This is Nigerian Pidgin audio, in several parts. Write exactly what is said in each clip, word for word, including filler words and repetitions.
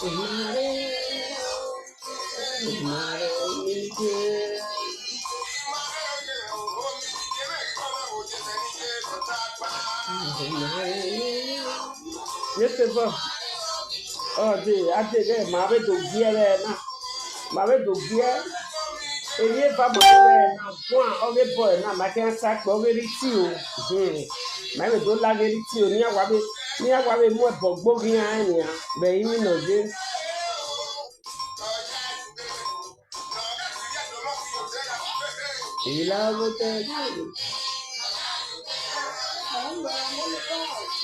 Yes, sir. Oh, de, ade de, ma be do gie be na. Ma be do gie. Eye va ma be na. Wa, oge boy na, ma ke sa ko oge ri ti o. Hmm. Ma be do la ge ri ti o. Ni awa be, ni awa be mo bo gbo gi an ni a. Be imi no je. Ila wo te.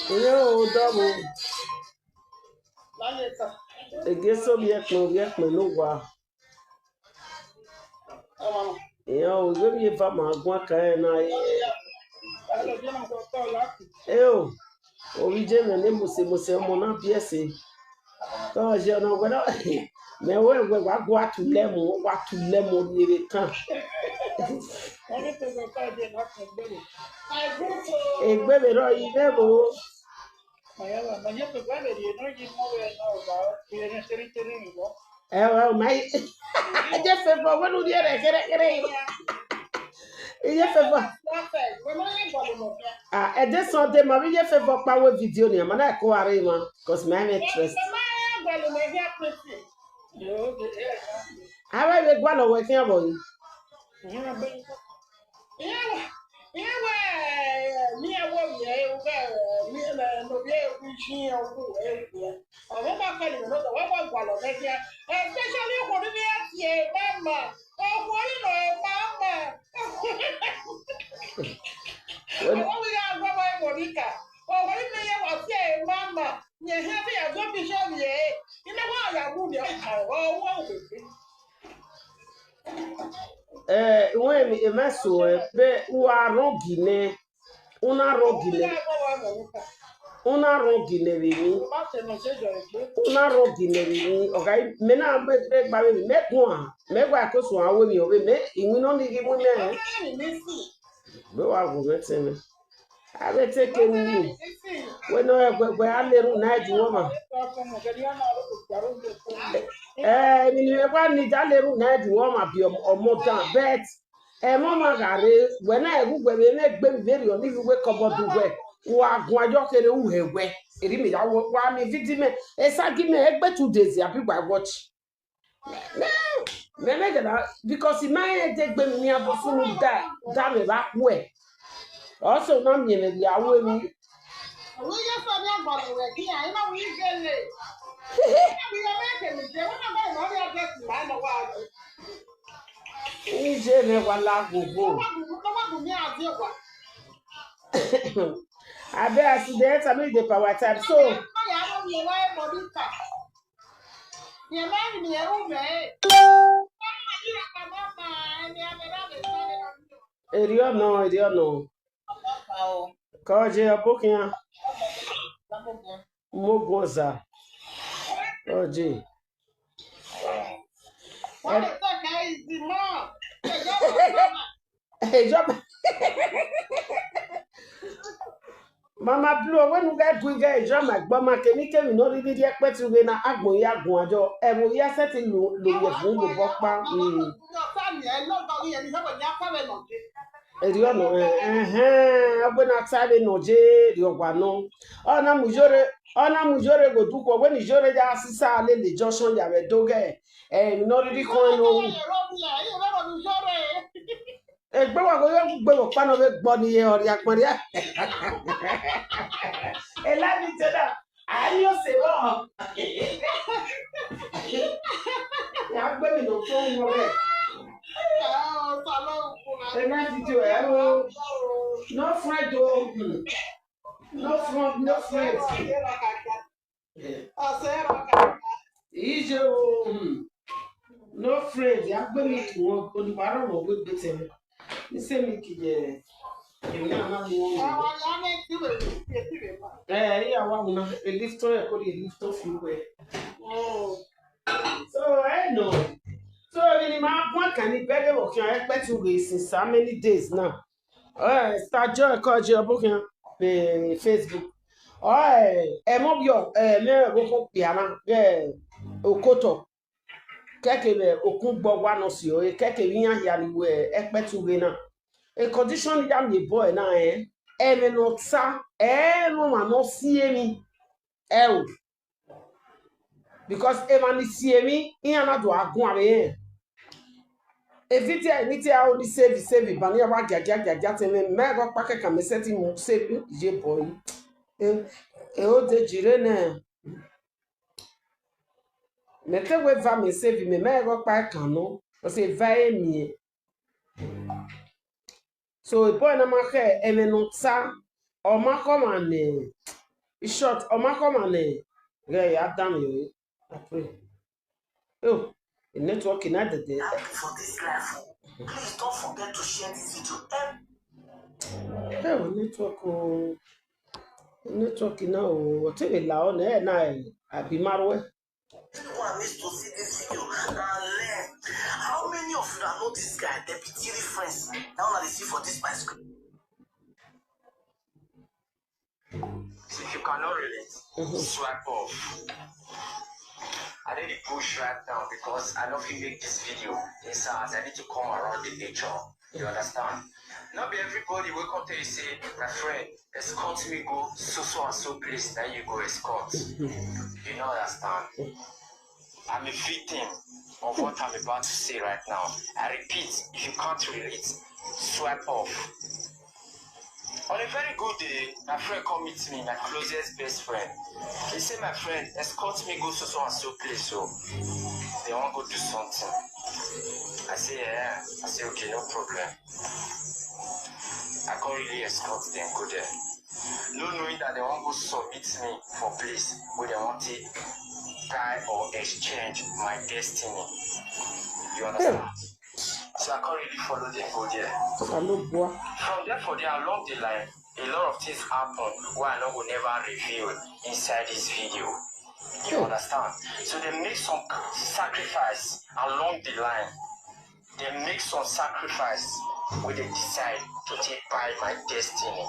Eye o do bo. Ege so bi ekpon, bi ekpon no wa. Eye o, ge bi e va ma gun ka e na e. E o, o bi je me ne mo se, mo se mo na bi e se. Ka je na gwe na. Me we we wa gwa tu le mo, wa tu le mo ni re kan. Egbe be ro yi be bo. Ewa, mai. Eje fe bo wenu die re kere kere. Eje fe bo. Ah, e de so de ma bi eje fe bo pa we video ni ma na ko are ma, 'cause my interest. Awe we gwa lo we kian bo yi. Ihe we, ihe we, mi ewo mi ewo mi, mi na no bi ewu shi ewu ewu. Ọmọ ma kọ ni mo sọ, wọ́n mọ̀ gbà lọ lẹ́gbẹ́. Especially ọkùnrin ní ẹ̀sìn ẹ̀ máa mà. Ọkùnrin náà ẹ̀ máa mà. Àwọn wíyá agbọ́mọ ẹ̀ mọ̀ níkà. Ọkùnrin ní ẹ̀ wá sí ẹ̀ máa mà. Ní ẹ̀hìn àti ìyàjọ́ bí iṣẹ́ mi ẹ̀. Iná wọ́n àyà mú mi. Ọwọ́ òwe. Eh, when e me so, eh, be u a rogi ne. Una rogi ne. Una rogi ne bi mi. Una rogi ne bi mi. Okay, me na be be ba mi me kwa. Me kwa ko so awe mi o be me. Inwi no ni gi mu me. Be wa go me te me. Abe te ke ni. We no e gbe gbe a le ru na ju wo ma. Eh, mi ni e kwa ni ja le ru na ju wo ma bi omo, omo dan. But e mo ma gare, we na e gu gbe me me gbe mi very on if we ko bo du we. Wa gun ajo kere u he we. Eri mi ya wo wa mi vidi me. E sa gi me e gbe two days ya bi gba watch. Me me gana because my head dey gbe mi ni abo funu da da me ba ku e. Also na mi me ya wo mi. Owe ye so ni agbalo we ki a ina wi gele. Abi ye me ke mi je wona ba no ri ade ti ma no wa. Ije me wa la gogo. Wa bu mi ade wa. Abe accident, I mean the power time. So, eri ono, eri ono. Koje abokin. Mogoza. Oje. Ìjọba. Mama Blue, when you get good girl, ìjọba gbọ́ ma kemi kemi no really dey pẹ́ ti we na agbon ya gun ajo. E mo ya set lo lo ye fun lo bo pa. Mm. Eri ono, eh, eh, eh, ogbe na tare no je eri ogwa no. Ona mujore, ona mujore go du ko we ni jore ja sisa le le joshon ya we doge. Eh, no really ko no. Egbe wa go yo gbe wo pa no be gbo ni ye ori apon ya. E la mi te da. Ayo se wo. Ya gbe mi no to wo be. E na video e o. No friend o. Hmm. No friend, no friend. Ije o. Hmm. No friend, ya gbe mi ki won ko ni wa ro wo gbe te mi. Ni se mi ki je. Emi na ma ni won. Eh, iya wa mo na e lift e ko di lift fi we. So, I know. So, mi ni ma pon kan ni bede wo ki an expect you since how many days now? Eh, Star Joy ko je book yan be Facebook. Oh, eh, e mo bi o, eh, me wo ko pi ana. Eh, Okoto. Keke be okun gbo wa no si o, e keke bi yan ya ni we, e pe tu we na. E condition ya mi boy na, eh. E me no sa, e no ma no si e mi. E o. Because e ma ni si e mi, i ana do agun abe, eh. E fiti e mi ti a o ni save, save, ba ni a wa gia, gia, gia, gia, te me, me go pa ke ka me seti mo save, ye boy. E, e o de jire ne. Me te we va me save me, me go pa e ka no. O se va e mi. So e boy na ma ke, e me no ta. O ma come and, eh, in short, o ma come and, eh, yeah, yeah, damn you. I pray. Oh, the network in that day. Happy for this life. Please don't forget to share this video. Em- Oh, network, oh. Network now, oh. What we la on air now, eh? I be marwe. Everyone needs to see this video and learn. How many of you that know this guy? They be T V friends. Now, now they see for this my screen. So if you cannot relate, swipe off. I need to push right now because I don't feel make this video. It's as I need to come around the nature. You understand? Not be everybody will come tell you say, my friend, escort me go so, so and so place that you go escort. You know, understand? I'm a victim of what I'm about to say right now. I repeat, if you can't relate, swipe off. On a very good day, my friend come meet me, my closest best friend. He say, my friend, escort me go so, so and so place. So they want go do something. I say, yeah. I say, okay, no problem. I can't really escort them go there. No knowing that they want go submit me for place where they want to buy or exchange my destiny. You understand? So I can't really follow them go there. From there, for there, along the line, a lot of things happen where I no go never reveal inside this video. You understand? So they make some sacrifice along the line. They make some sacrifice where they decide to take by my destiny.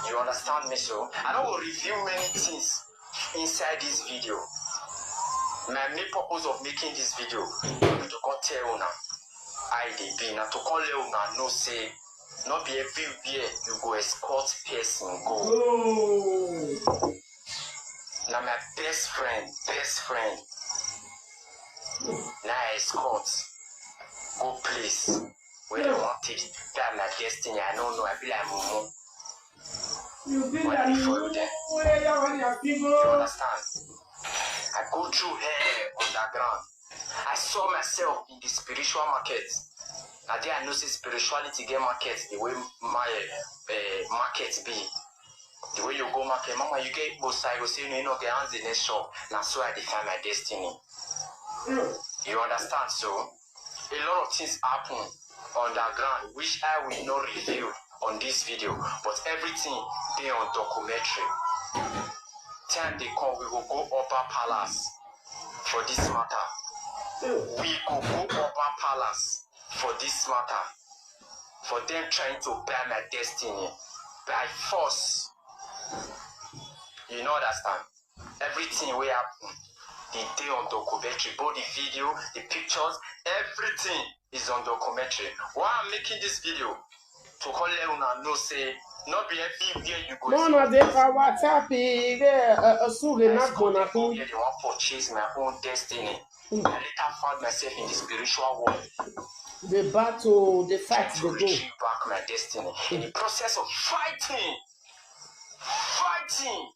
You understand me? So I don't go reveal many things inside this video. My main purpose of making this video na to come tell una how e dey be, na to come let una know say not be everywhere you go escort person go. Na my best friend, best friend, na I escort go place where they want to buy my destiny. I don't know. I be like mumu. You be like mumu. You understand? I go through hell underground. I saw myself in the spiritual market. Na there I know say spirituality get market the way my, uh, market be. The way you go market, mama, you get both side. You say you no get hands in the shop. Na so I define my destiny. You understand? So a lot of things happen underground which I will not reveal on this video, but everything dey on documentary. Time dey come, we go go upper palace for this matter. We go go upper palace for this matter. For them trying to buy my destiny by force. You no understand? Everything wey happen, e dey on documentary. Both the video, the pictures, everything is on documentary. Why I'm making this video? To come let una know say not be everywhere you go. No, no, dey for WhatsApp, eh, eh, eh, Sure, na gbona fi. They wan purchase my own destiny. I later found myself in the spiritual world. The battle, the fight, to retrieve back my destiny. In the process of fighting, fighting,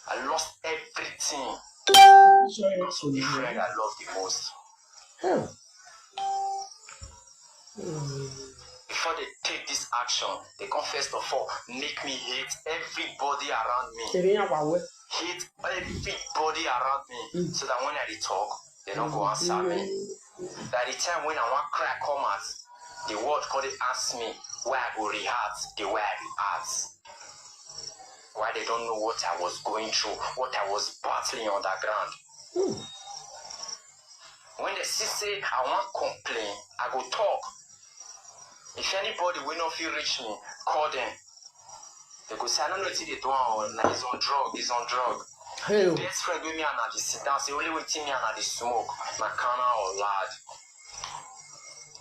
I lost everything. Because of the friend I love the most. Before they take this action, they come first of all make me hate everybody around me. Hate everybody around me, so that when I dey talk, they no go answer me. By the time when I wan cry come out, the world come dey ask me why I go react the way I react. Why they don't know what I was going through, what I was battling underground. When they see say I wan complain, I go talk. If anybody wey no fit reach me, call them. They go say, I don't know wetin dey do am o, na he's on drug, he's on drug. Hey, Best friend wey me and am dey sit down, say only wetin me and am dey smoke na Kana or Lad.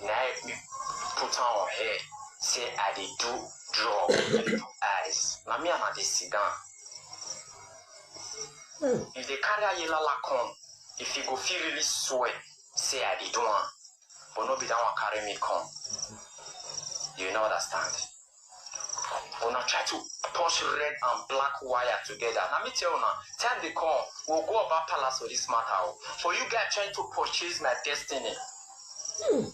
Na help me put am on head say I dey do drug, I dey do ice. Na me and am dey sit down. If they carry Ayelala come, if he go fit really swear say I dey do am, but no be that one carry me come. You no understand. Una try to touch red and black wire together. Na me tell una, time dey come, we'll go about palace for this matter. Oh. For you guys trying to purchase my destiny,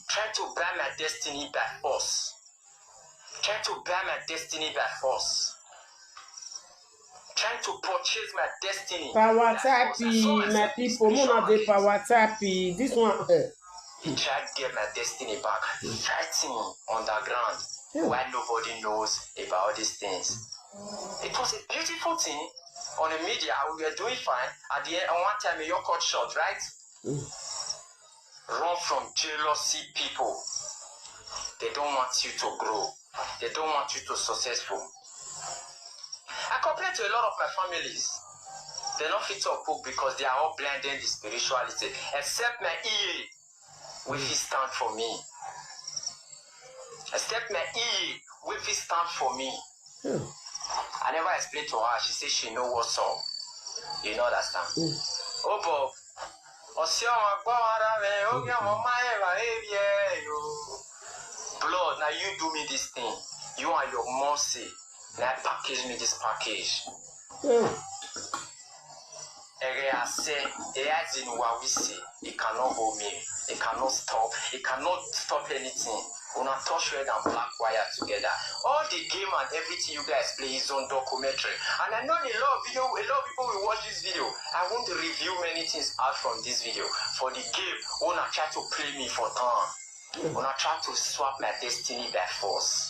trying to buy my destiny by force, trying to buy my destiny by force, trying to purchase my destiny. Power by type, force. I saw my myself in people, spiritual una dey market. Power type. This one, eh, He tried to get my destiny back, fighting underground. Hmm. Why nobody knows about all these things? It was a beautiful thing on the media. We were doing fine. At the end, one time, you cut short, right? Hmm. Run from jealousy people. They don't want you to grow. They don't want you to successful. I complain to a lot of my families. They don't fit up book because they are all blending the spirituality. Except my E A, wey fit stand for me. Except my E A, wey fit stand for me. Hmm. I never explain to her. She say she know what's up. You no understand? Hmm. Oh, but Osi ọmọ gbọ́ ara rẹ̀, ó ní ọmọ máa ń ra èrè ẹ̀ o. Blood, na you do me this thing. You and your mercy, na package me this package. Hmm. Ere ase, e as in what we say, it cannot hold me, it cannot stop, it cannot stop anything. Una touch red and black wire together. All the game and everything you guys play is on documentary. And I know a lot of video, a lot of people will watch this video. I won't review many things out from this video. For the game, una try to play me for time. Una try to swap my destiny by force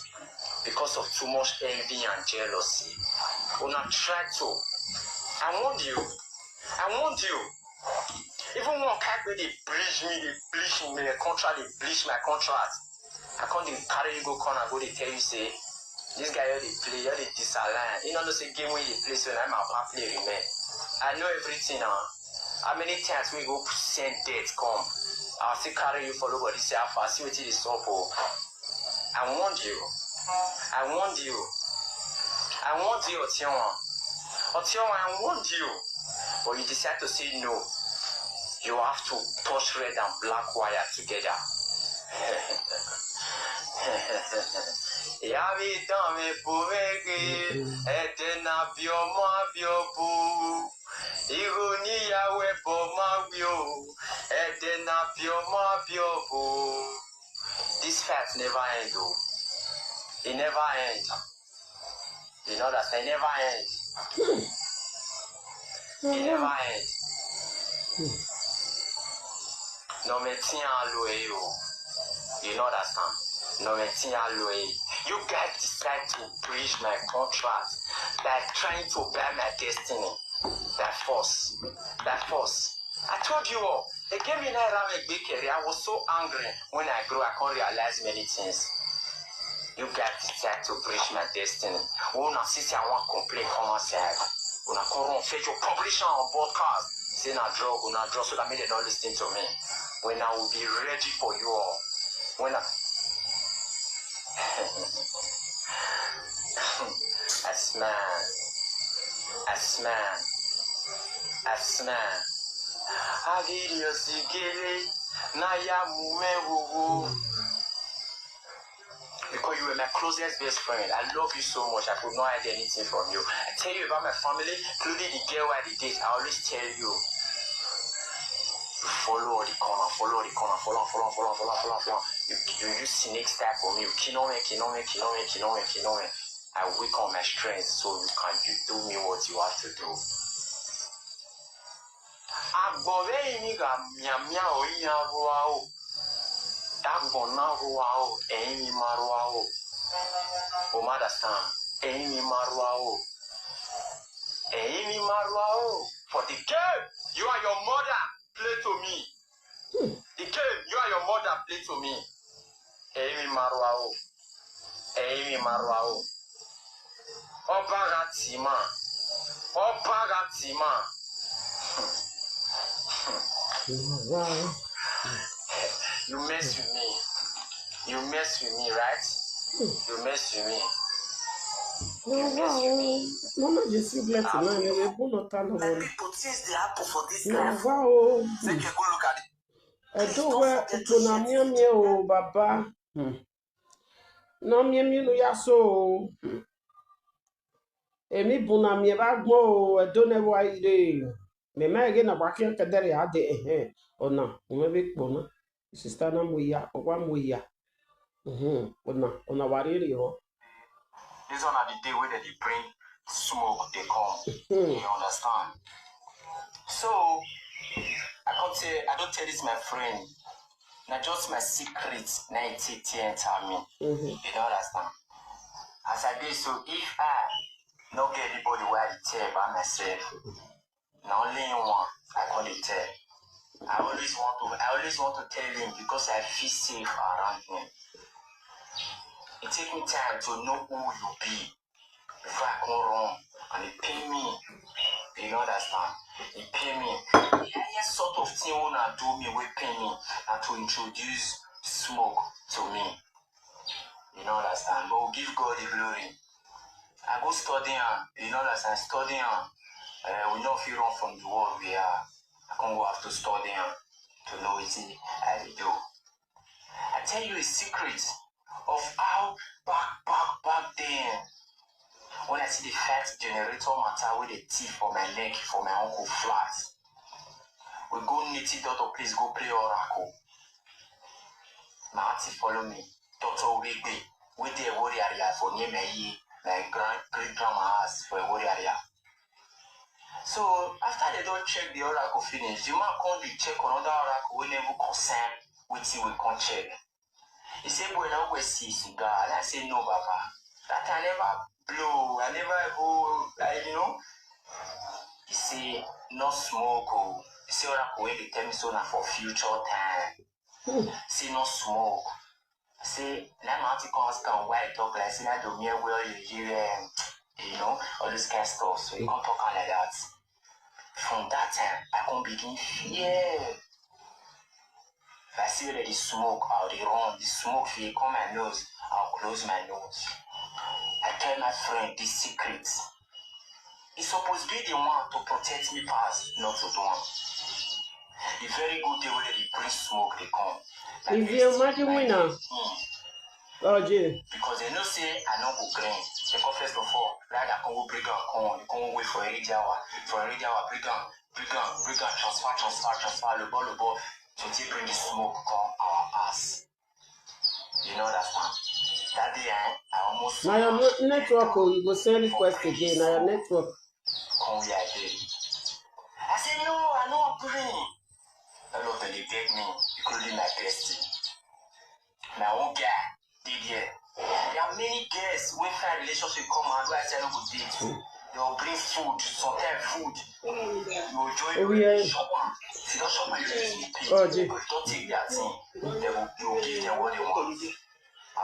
because of too much envy and jealousy. Una try to. I warned you. I warned you. Even one kind wey dey bleach me, dey bleach my contract, dey bleach my contract. I come dey carry you go corner, go dey tell you say this guy wey dey play, wey dey disalign. You no know say game wey you dey play so na him our play remain. I know everything now. How many times we go send debt come? I'll still carry you follow body say how far, see wetin dey sup o. I warned you. I warned you. I warned you, Otionwan. Otionwan, I warned you. But you decide to say no. You have to touch red and black wire together. Ìyá mi tán mi bò mí gbé, ẹ̀dẹ̀ náà bí ọmọ àbí ọ̀bù. Ìró níyàwó ẹ̀bọ̀ máa wí o, ẹ̀dẹ̀ náà bí ọmọ àbí ọ̀bù. This fight never end o. It never end. You know that it never end. It never end. No me tian lo e o. You know that, Sam. No me tian lo e. You guys decide to breach my contract by trying to buy my destiny by force. By force. I told you all. They gave me that ram a big area. I was so angry when I grew. I can't realize many things. You guys decide to breach my destiny. When I see say I want complain, come outside. When I come run, fetch your publisher on broadcast. Say na drug, na drug, so that me they don't listen to me. When I will be ready for you all. When I, I smile. I smile. I smile. I give you a sigele. Na ya mume wo. Because you were my closest best friend. I love you so much. I could not hide anything from you. I tell you about my family, including the girl I did date. I always tell you. You follow all the corner, follow all the corner, follow, follow, follow, follow, follow, follow. You, you use snake style for me. You kill me, kill me, kill me, kill me, kill me. I weak on my strength, so you can you do me what you have to do. Agbọ̀nrẹ́ yìí ní ra mìàmìà òyìn arúgbó. Dàgbọ̀n náà ro wa o, ẹ̀yin mi máa ro wa o. O má understand, ẹ̀yin mi máa ro wa o. Ẹ̀yin mi máa ro wa o. For the game, you and your mother play to me. The game, you and your mother play to me. Ẹ̀yin mi máa ro wa o. Ẹ̀yin mi máa ro wa o. Ọba ra tì mà. Ọba ra tì mà. You mess with me. You mess with me, right? You mess with me. Mama, you see black man, you will not tell My one. People, things they happen for this No, life. Wow. Make you go look at it. Edo where uto na mie mie o baba. Hmm. Na mie mie no ya so. Emi bu na mie ba gbo o, Edo ne wa ire. Me ma ge na wa ke kedere ya de eh eh. Ona, me be kpo na. Sister na mo ya, owa mo ya. Mhm. Ona, ona wa riri ho. This one are the day where they bring smoke, they come. Hmm. You understand? So I can't say I don't tell this my friend. Not just my secret, ninety T N tell me. Mhm. You don't understand? As I did so, if I not get anybody where I tell by myself, not only one I call it tell. I always want to I always want to tell him because I feel safe around him. It take me time to know who you be before I come run and it pain me. You know understand? It pain me. The highest sort of thing wanna do me will pain me and to introduce smoke to me. You know understand? But we give God the glory. I go study am, you know understand? Study am. Uh, we no fit run from the world we are. I can't go have to study am to know it. I dey do. I tell you a secret of how back back back then when I see the first generator matter with a thief for my neck for my uncle flat. We go native doctor place go play oracle. My auntie follow me. Doctor Obegbe, we dey worry area for near my ye, my grand great grandma house for worry area. So after they don't check the oracle finish, the man come dey check another oracle wey never concern wetin we come check. He say, "Boy, now go see cigar." And I say, "No, Baba. That I never blow. I never go, I, you know." He say, "No smoke. Oh." He say, "Oracle wey dey tell me so na for future time." Say, "No smoke." Say, now my auntie come ask am why I talk like say, "I do me well, you hear, um, you know, all this kind of stuff." So he come talk am like that. From that time, I come begin fear. If I see whether the smoke, I'll dey run. The smoke, if e come my nose, I'll close my nose. I tell my friend this secret. E suppose be the one to protect me pass, not to do am. The very good day wey dey bring smoke dey come. If you imagine winner, Hmm. Oh, Jay. Because they know say I no go green. They come first of all, right? I come go bring am come. They come wait for any hour, for any hour, bring am, bring am, bring am, transfer, transfer, transfer, lobo, lobo. So they bring the smoke come our ass. You know that one. That day, I, I almost. Now your ne- network, oh, you go send request again. Now your network. Come where I dey. I say no, I no green. All of them dey beg me, including my bestie. My own guy dey there. There are many girls wey find relationship come out wey I say I no go date. They will bring food, sometimes food. You will join Oh, yeah. Shop am. If you don't shop am, you dey pay. Oh, Jay. But you don't take their thing. They will, you will give them what they want.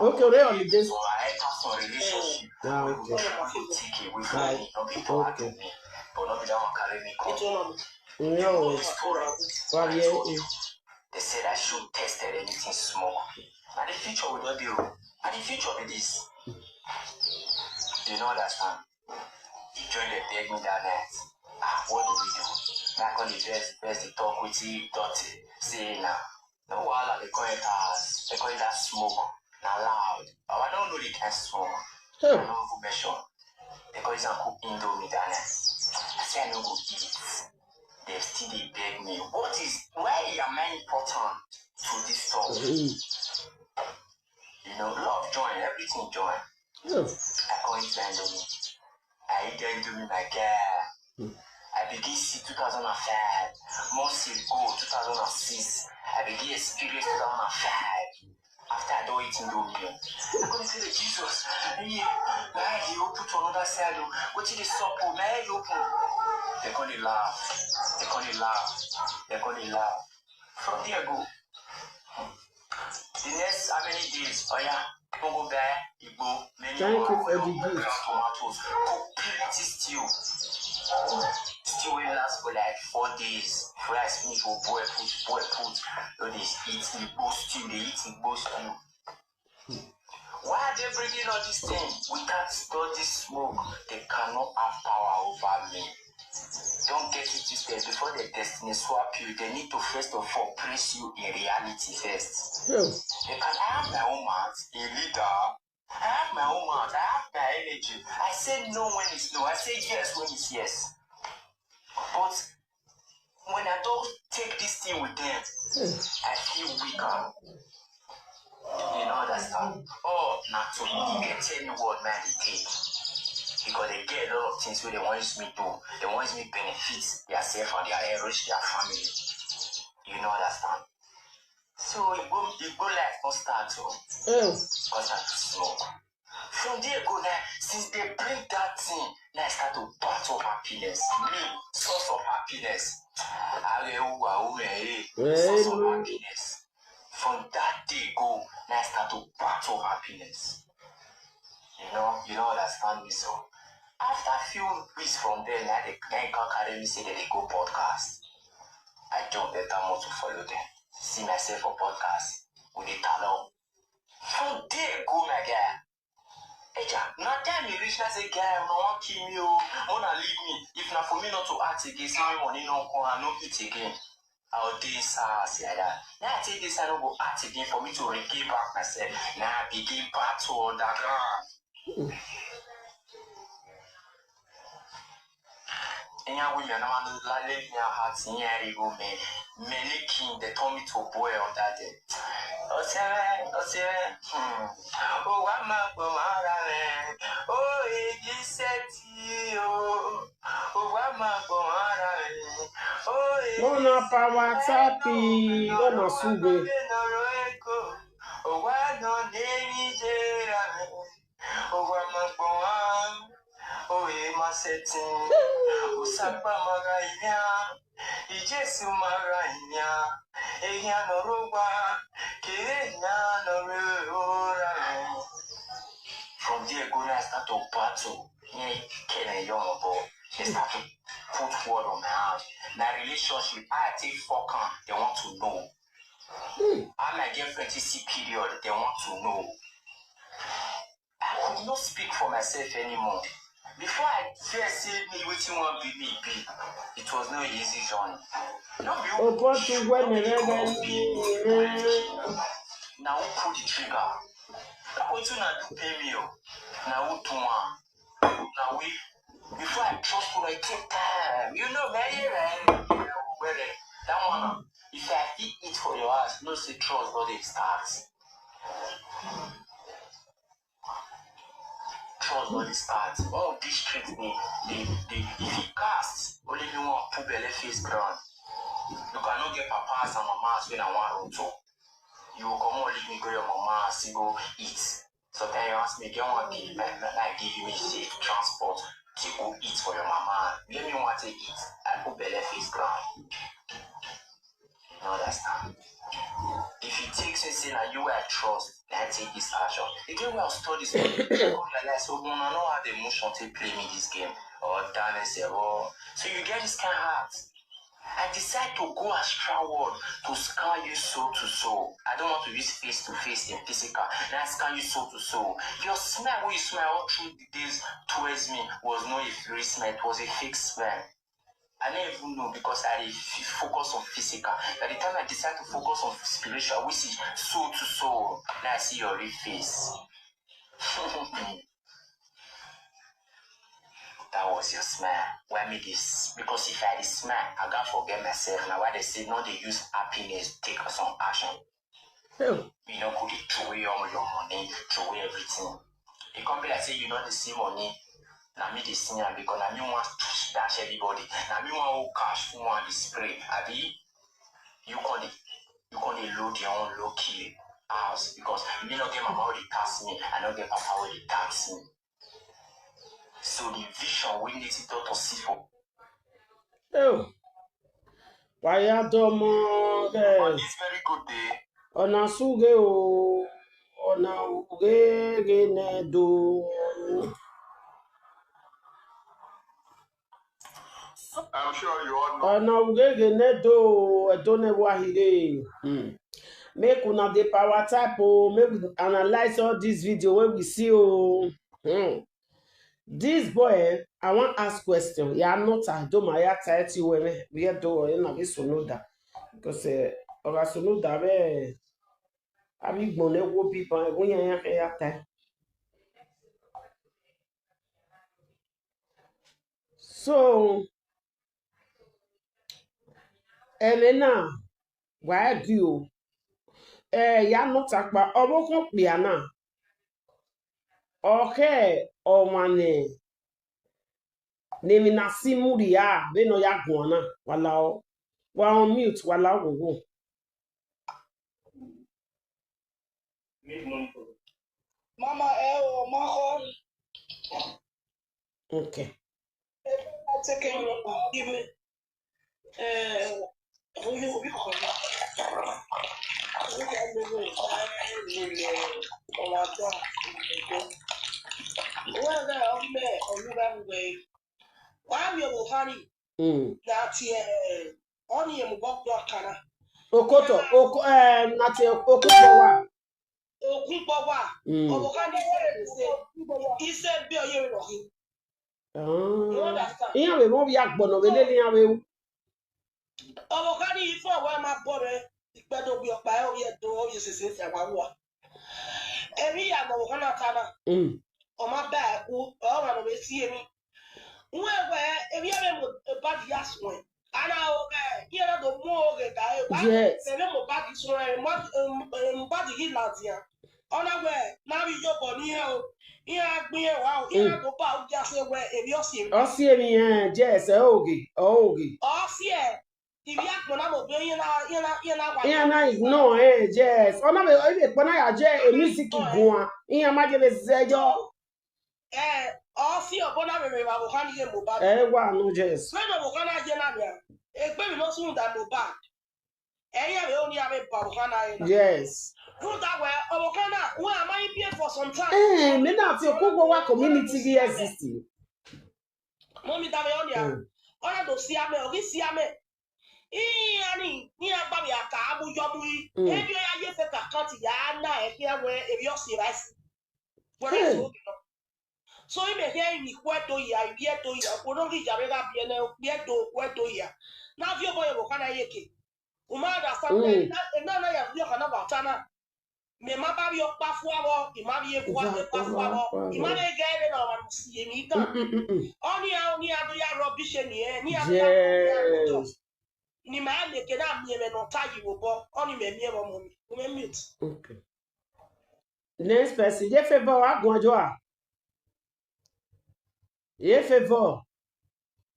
Okay, already on the day. So I enter some relationship Ah, wey okay. go take away from Right. Me, not be to add Okay. Me, but not be that one carry me come. No. This story, Well, yeah, I told yeah. You, they said I should test anything smoke. And the future will not be. And the future be this. You know that time. You join the beg me that night. Ah, what do we do? Now come the best, best the talk with the dirty. Say now. No wahala, they call it as they call it that smoke. Now loud. But I don't know the kind smoke. I Hey. Don't even measure. They call it and cook Indomie that night. I say I no go eat. They still dey beg me. What is why am I important to this stuff? Mm. You know, love join, everything join. Yeah. I go eat my Indomie. I eat the Indomie, my girl. Mm. I begin see two thousand and five. Months ago, two thousand and six. I begin experience two thousand and five. After I don't eat Indomie, I go say, "Jesus, hey, my eye dey open to another side. Oh. What did they sup? Oh, my eye dey open." They call it laugh. They call it laugh. They call it laugh. From there go. The next how many days? Oh yeah, people go buy Igbo, many Thank you for the oil, gift. Tomatoes, cook plenty stew. Still will last for like four days. Fries finish, go boil put, boil put. No dey eat igbo stew, dey eat igbo stew. Why are they bringing all these things? Without all this smoke, they cannot have power over me. Don't get it twisted. Before the destiny swap you, they need to first of all place you in reality first. Yo. They can I have my own mouth, a leader. I have my own mouth. I have my energy. I say no when it's no. I say yes when it's yes. But when I don't take this thing with them, I feel weaker. You know understand? Oh, not to you can tell me what man they take. Because they get a lot of things where they want me do. They want me benefit themselves and their enrich their family. You know understand? So it go it go life no start o. Yo. Because I too smoke. From there go now, since they bring that thing, now I start to battle happiness. Me, source of happiness. Arewa, eh, source of Well, happiness. From that day go, now I start to battle happiness. You know, you don't understand me so. After few weeks from there, now they now they come carry me say that they go podcast. I jump better more to follow them. See myself for podcast with the talent. From there go my guy. Eja, na time e reach na say guy, una wan kill me o, una leave me. If na for me not to act again, say my money no come, I no eat again. I will dey SARS like that. Now I take this, I no go act again for me to regain back myself. Now I begin battle underground. Enya women, I want to let me out in here, go me. Many king, they told me to boy on that day. Osere, Osere, hmm. Oh, what my pomara, oh, it is set you. Oh, what my pomara, oh, it Lona power tapi, lona suge. Oh, what no name is Oh, what my pomara, oh, it must set you. Oh, Sakpa Magaya. Ijesu mara inya, ehia noroba, kere nya norora. From there go now I start to battle. Yeah, kene young boy. They start to put word on my hand. My relationship, I take fuck am. They want to know. Hmm. How my girlfriend T C period, they want to know. I could not speak for myself anymore. Before I first say me wetin wan be me be, it was no easy journey. No be who Opo push you, tugwe no be the nerebe God nire. na who pull the trigger. Na wetin una do pay me o. Na who do am. Na we. Before I trust una, I take time. You know, man, yeah, man. That one, if I fit eat for your house, no say trust no dey start. Trust no dey start. All of these streets, they, they, they, if you cast, only me one put belle face ground. You cannot get papas and mamas when I want road to. You will come and leave me go your mama and still go eat. Sometimes you ask me, get one give me, I give you me safe transport to go eat for your mama. Let me want to eat. I put belle face ground. You understand? If you take say say na you I trust, na I take this action. Again, we have studies. I realize so una no have emotion to play me this game or damn say oh. So you get this kind of heart. I decide to go astral world to scan you soul to soul. I don't want to use face to face in physical. Now I scan you soul to soul. Your smile, when you smile all through the days towards me, was not a real smile. It was a fake smile. I never even know because I dey f- focus on physical. By the time I decide to focus on spiritual, which is soul to soul, now I see your real face. That was your smile. Why me this? Because if I dey smile, I gats forget myself. Now why they say no dey use happiness take some action. Yo. You no go dey throw away all your money, throw away everything. E come be like say you no dey see money. Na me dey see am because na me wan dash everybody. Na me wan hold cash full one dey spray. Abi you come dey you come dey load your own low key house because me no get mama wey dey tax me. I no get papa wey dey tax me. So the vision wey native doctor see for Yo. Waya domo on ge. This very good day, Ona suge o. Ona uge ge ne do. Super I'm sure you all know. Ọ̀nà ògègè nẹ́dọ̀ ẹ̀dọ́ nẹ́wà hìrè. Hmm. Make una dey power type o. Make we analyze all this video wey we see o. Hmm. This boy, eh, I wan ask question. Ya not a do my ya tie ti we me. We do we na we so no da. Because eh, oga so no da be. Abi gbon ne wo bi ban. We ya ya ya tie. So, Elena, why do you? Eh, ya not akpa. Obo kon pe ana. Okay, o mane. Nemi na simuri ya, be no ya guana. Wala o. Wa on mute, wala o go. Mama, eh, o, ma ho. Okay. Eh, I take care of you. Eh, who you be calling? Where the, um, eh, oh, you got away. Why are you, honey? Mm. That, eh, only a mobile kana. Okoto, oko, eh, nati okoto wa. Okunbo wa. Mm. Oboka ni se se. Ise bi oye ro hi. Ah. You understand? Iya we mo bi agbono we le ni awe. Oboka ni ifo we ma bo re. Ipe do bi opa e oye do oye se se se wa wa. Emi ya mo kana tana. Mm. O ma ba ku, o ma no be si emi. Uwe we, ebi ebe mo bad ya swe. Ana o ke, ye na do mo ke ka e ba. Yes. Ebe mo bad swe, mo, mo bad hi la dia. Ona we, na bi yo bo ni e o. Ye a gbin e wa o, ye na do ba o ja se we, ebi o si emi. O si emi, eh, yes, eh, oge, oge. O si e. Ibi akpọna mo be ye na, ye na, ye na wa. Ye na ignore, eh, yes. Ona be, ibi akpọna ya je, e music igua. Ye ma je be zejo. Eh, o si obo na me me ba bo kan ye mo ba. Eh, wa no, yes. When no bo kan ye na ya. E pe mi no sun da mo ba. Eh, ya be oni ya be ba bo kan ye na. Yes. Put that way, obo kan na, we am I pay for some time. Eh, me na ti ko go wa community dey exist. Mommy da me oni ya. Mm. Ona do si ame, o si ame. Iyani, ni agba mi aka abu yomu yi. Mm. Ebi oya ye fe ka kanti ya na e ki awe ebi o si rice. Where is okay? So ime he ni kweto ya, yeto ya. Kono ki jabe ga biene, yeto kweto ya. Na fi obo yo kana yeke. Uma da sa na na na ya fi kana batana. Me ma ba bi o pa fu awo, i ma bi e fu awo, pa fu awo, i ma be ge be na wa si emi kan. Oni a oni a do ya rubbish ni e, ni a do ya rubbish. Ni ma le ke na mi e me no ta yi wo bo, oni me mi e wo mo mi, mo me mute. Okay. Next person, ye favor wa gun ajo a. Ye favor.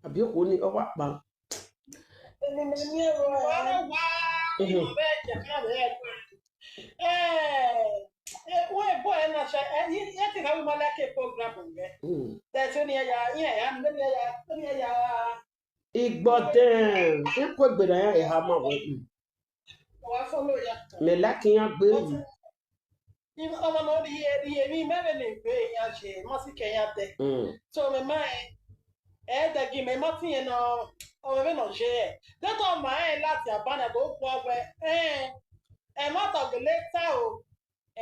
Abi o ko ni o wa pa. Èmi ni mi ò rọ ẹ. Wàá wá ìmọ̀ bẹ́ẹ̀ jẹ̀ ká rẹ̀ ẹ̀ pé. Ẹ ẹ wọ́n ẹ̀ bọ́ ẹ̀ náà ṣe ẹ yí ẹ ti ká wí mọ́lá ké program rẹ̀. Mm. Bẹ́ẹ̀ tí ó ní ẹ̀yà yín ẹ̀yà mi ló ní ẹ̀yà ó ní ẹ̀yà. Igbo dem. Ikwe gbere ya e ha ma we. Wàá fọ́lọ́ ya. Me like yan gbe. Ọmọ náà rí ẹ rí ẹ ní mẹ́rin lè gbé èèyàn ṣe mọ́ sí kẹyà tẹ. Mm. So mi máa ẹ ẹ dẹ̀gí mi mọ́ tí yẹn náà ọmọ mi náà ṣe ẹ̀. Dẹ́tọ̀ ọmọ ẹ̀ láti àbánà tó pọ̀ ọgbẹ́ ẹ̀ ẹ̀ má tọ̀gẹ̀ létà o.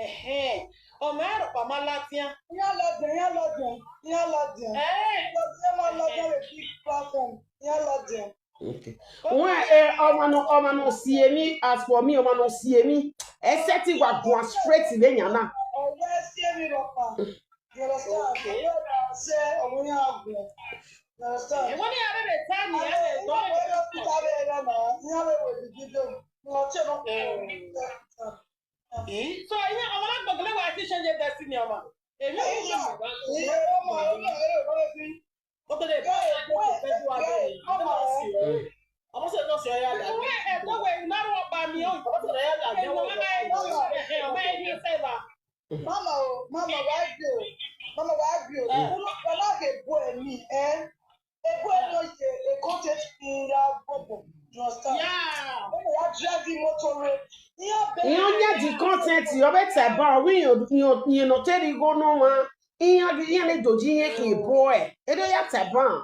Ẹ̀hẹ́n. Ọmọ ẹ̀ rọ̀ pàmò látíá. Ìyá lọ́dún, ìyá lọ́dún, ìyá lọ́dún. Ẹ̀ Lọ́dún, ìyá lọ́dún lè fi platform, ìyá lọ́dún. Okay. When eh, ọmọ no ọmọ no see me as for me ọmọ no see me. Except wa go straight le nyana. Ọ̀rẹ́ sí èmi lọ́pàá. You understand? Ọ̀rẹ́ rẹ̀ ṣe ọmọ yẹn àgùn. You understand? Ìwọ ní abẹ́rẹ́ tá ni ẹ lè gbọ́. Ìwọ ní abẹ́rẹ́ tá ni ẹ lè gbọ́. Ìyá lè wò ní gídé. Mo ṣe lọ. So ìyẹn ọmọ náà gbọ̀ngàn lẹ́wọ̀ àti ṣẹ́ńjẹ destiny ọmọ. Èmi ò ní ìgbà. Ìyẹn ọmọ ọmọ ẹ̀rọ ìwọlé sí. Ó tó lè bá ẹ̀ tó fẹ́ bí wà bẹ́ẹ̀ ni. Ọmọ sì ọ̀rẹ́. Ọmọ sì ọ̀rẹ́ yàrá. Ìwé ẹ̀ tó wẹ̀ ìnáwó ọba mi ó. Ọmọ sì ọ̀rẹ́ yàrá. Ìwé ẹ̀ tó wẹ̀ ìnáwó ọba mi ó. Mama o, mama wa bi o, mama wa bi o. Wala ke bo emi eh. E bo emi o ye, e ko te ti ya bobo. You understand? Yeah. Emi ya drive motor re. Iyo nya di content yo be te ba wi yo yo yo no te ri go no ma. Iyo di iyo le doji ye ki boy. E do ya te ba.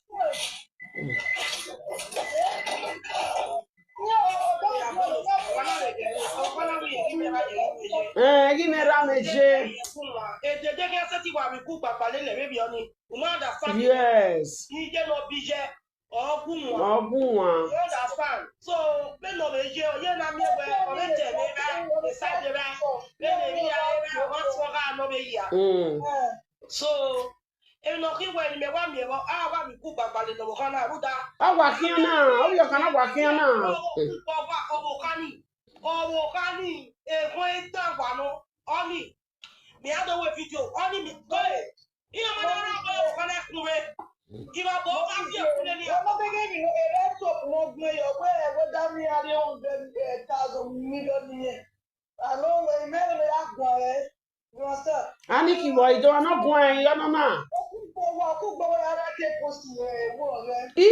Eh, give me rameje. Yes. Ọgwụ nwa. You understand? So, me no be here. Ye na me we, o me je me ra, e sa je ra. Me me mi ya, e ra, wa so ga no be here. Mm. So, e no ki we ni me wa me wa, a wa mi ku gbagba le no kana ruda. A wa kiyan na, o yo kana wa kiyan na. O ku ko wa ko wo kani. Ko wo kani, e ko e ta wa no. Oni. Me a do we video. Oni mi go. Iyo ma na ra ko wo kana ku we. Ki ma bo ka fi e ku le ni. Ọmọ gẹ́gẹ́ mi ló ẹ̀rẹ́ tó mọ gbé yọ pé ẹ̀wọ́ dá mi adé hundred thousand million yẹn. Àlọ́ wẹ̀ ìmẹ́rin ló yà gbọ́n rẹ̀. You understand? A ní kí wọ ìjọ náà gun ẹ̀yìn ọ̀nà náà. Ó kú gbowó, ó kú gbowó yàrá dé kó sì rẹ̀ wọ̀ rẹ̀. Í.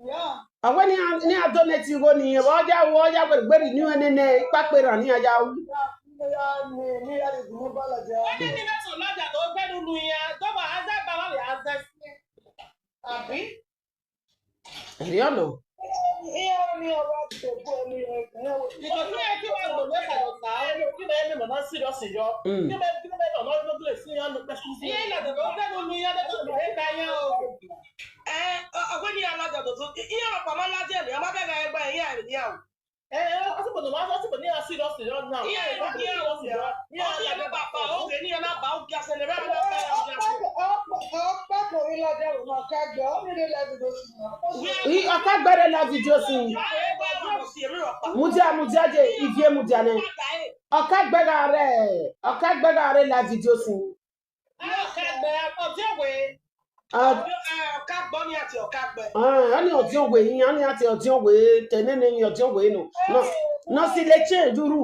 Yeah. Àwọn ní a ní a donate ìwọ nìyẹn, wọ́n já wọ́n já gbèrègbèrè ní ẹni ní ipa pé ràn ní ajá wú. Yeah, yeah, yeah, yeah, yeah, yeah. Wọ́n ní ní mẹ́sàn-án lọ́jà tó gbẹ́nu lu yẹn, tó bá azẹ́ bá wà lè azẹ́ sí. Àbí? Ẹ̀rí ọ̀nà. Ìkọ̀tún ẹ̀ tí wọ́n gbòòrò ẹ̀ka lọ sá, ẹ̀ ló kí bẹ́ẹ̀ mímọ̀ náà sí lọ sí yọ. Mm. Kí bẹ́ẹ̀ kí bẹ́ẹ̀ lọ́nà ọdún tó lè sí yọ ló pẹ́ sí. Iye ìlànà tó fẹ́ ló lu yẹn lọ́tọ̀ ló ń ka yẹn o. Ẹ, ọ-, ọ̀gbẹ́ni alága tó tó, iye ọ̀pọ̀ máa ń lájẹ̀ ní, ọmọ bẹ́ẹ̀ bẹ́ẹ̀ gbẹ́, iye àìní àwọn. Ẹ, ẹ, ọtí kò ní wá, ọtí kò ní wá sí lọ sí yọ náà. Iye àìní àwọn. Ọtí yẹn bá pa, ó kè ní ẹ má bá, ó kí a sẹ́ni rárá, ó kí a sẹ́ni. Ọ̀pọ̀, ọ̀pọ̀, ọ̀pọ̀ kò rí lọ́jọ́ ìwọ̀n ká gbọ́, ó rí lẹ́bi ló sì mọ̀. Í, ọ̀ká gbẹ́rẹ́ la video sí. Mudia, mudia je, ivie mudia ne. Ọ̀ká gbẹ́rẹ́ rẹ̀, ọ̀ká gbẹ́rẹ́ rẹ̀ la video sí. Ọ̀ká gbẹ́rẹ́, ọ̀dí òwe. Ọ- Ọ̀ká gbọ́ ní àti ọ̀ká gbẹ. Ah, ani ọ̀dí òwe yín, ani àti ọ̀dí òwe, tẹ̀lé ní ọ̀dí òwe nù. Nọ, nọ sí lè ṣe dúró.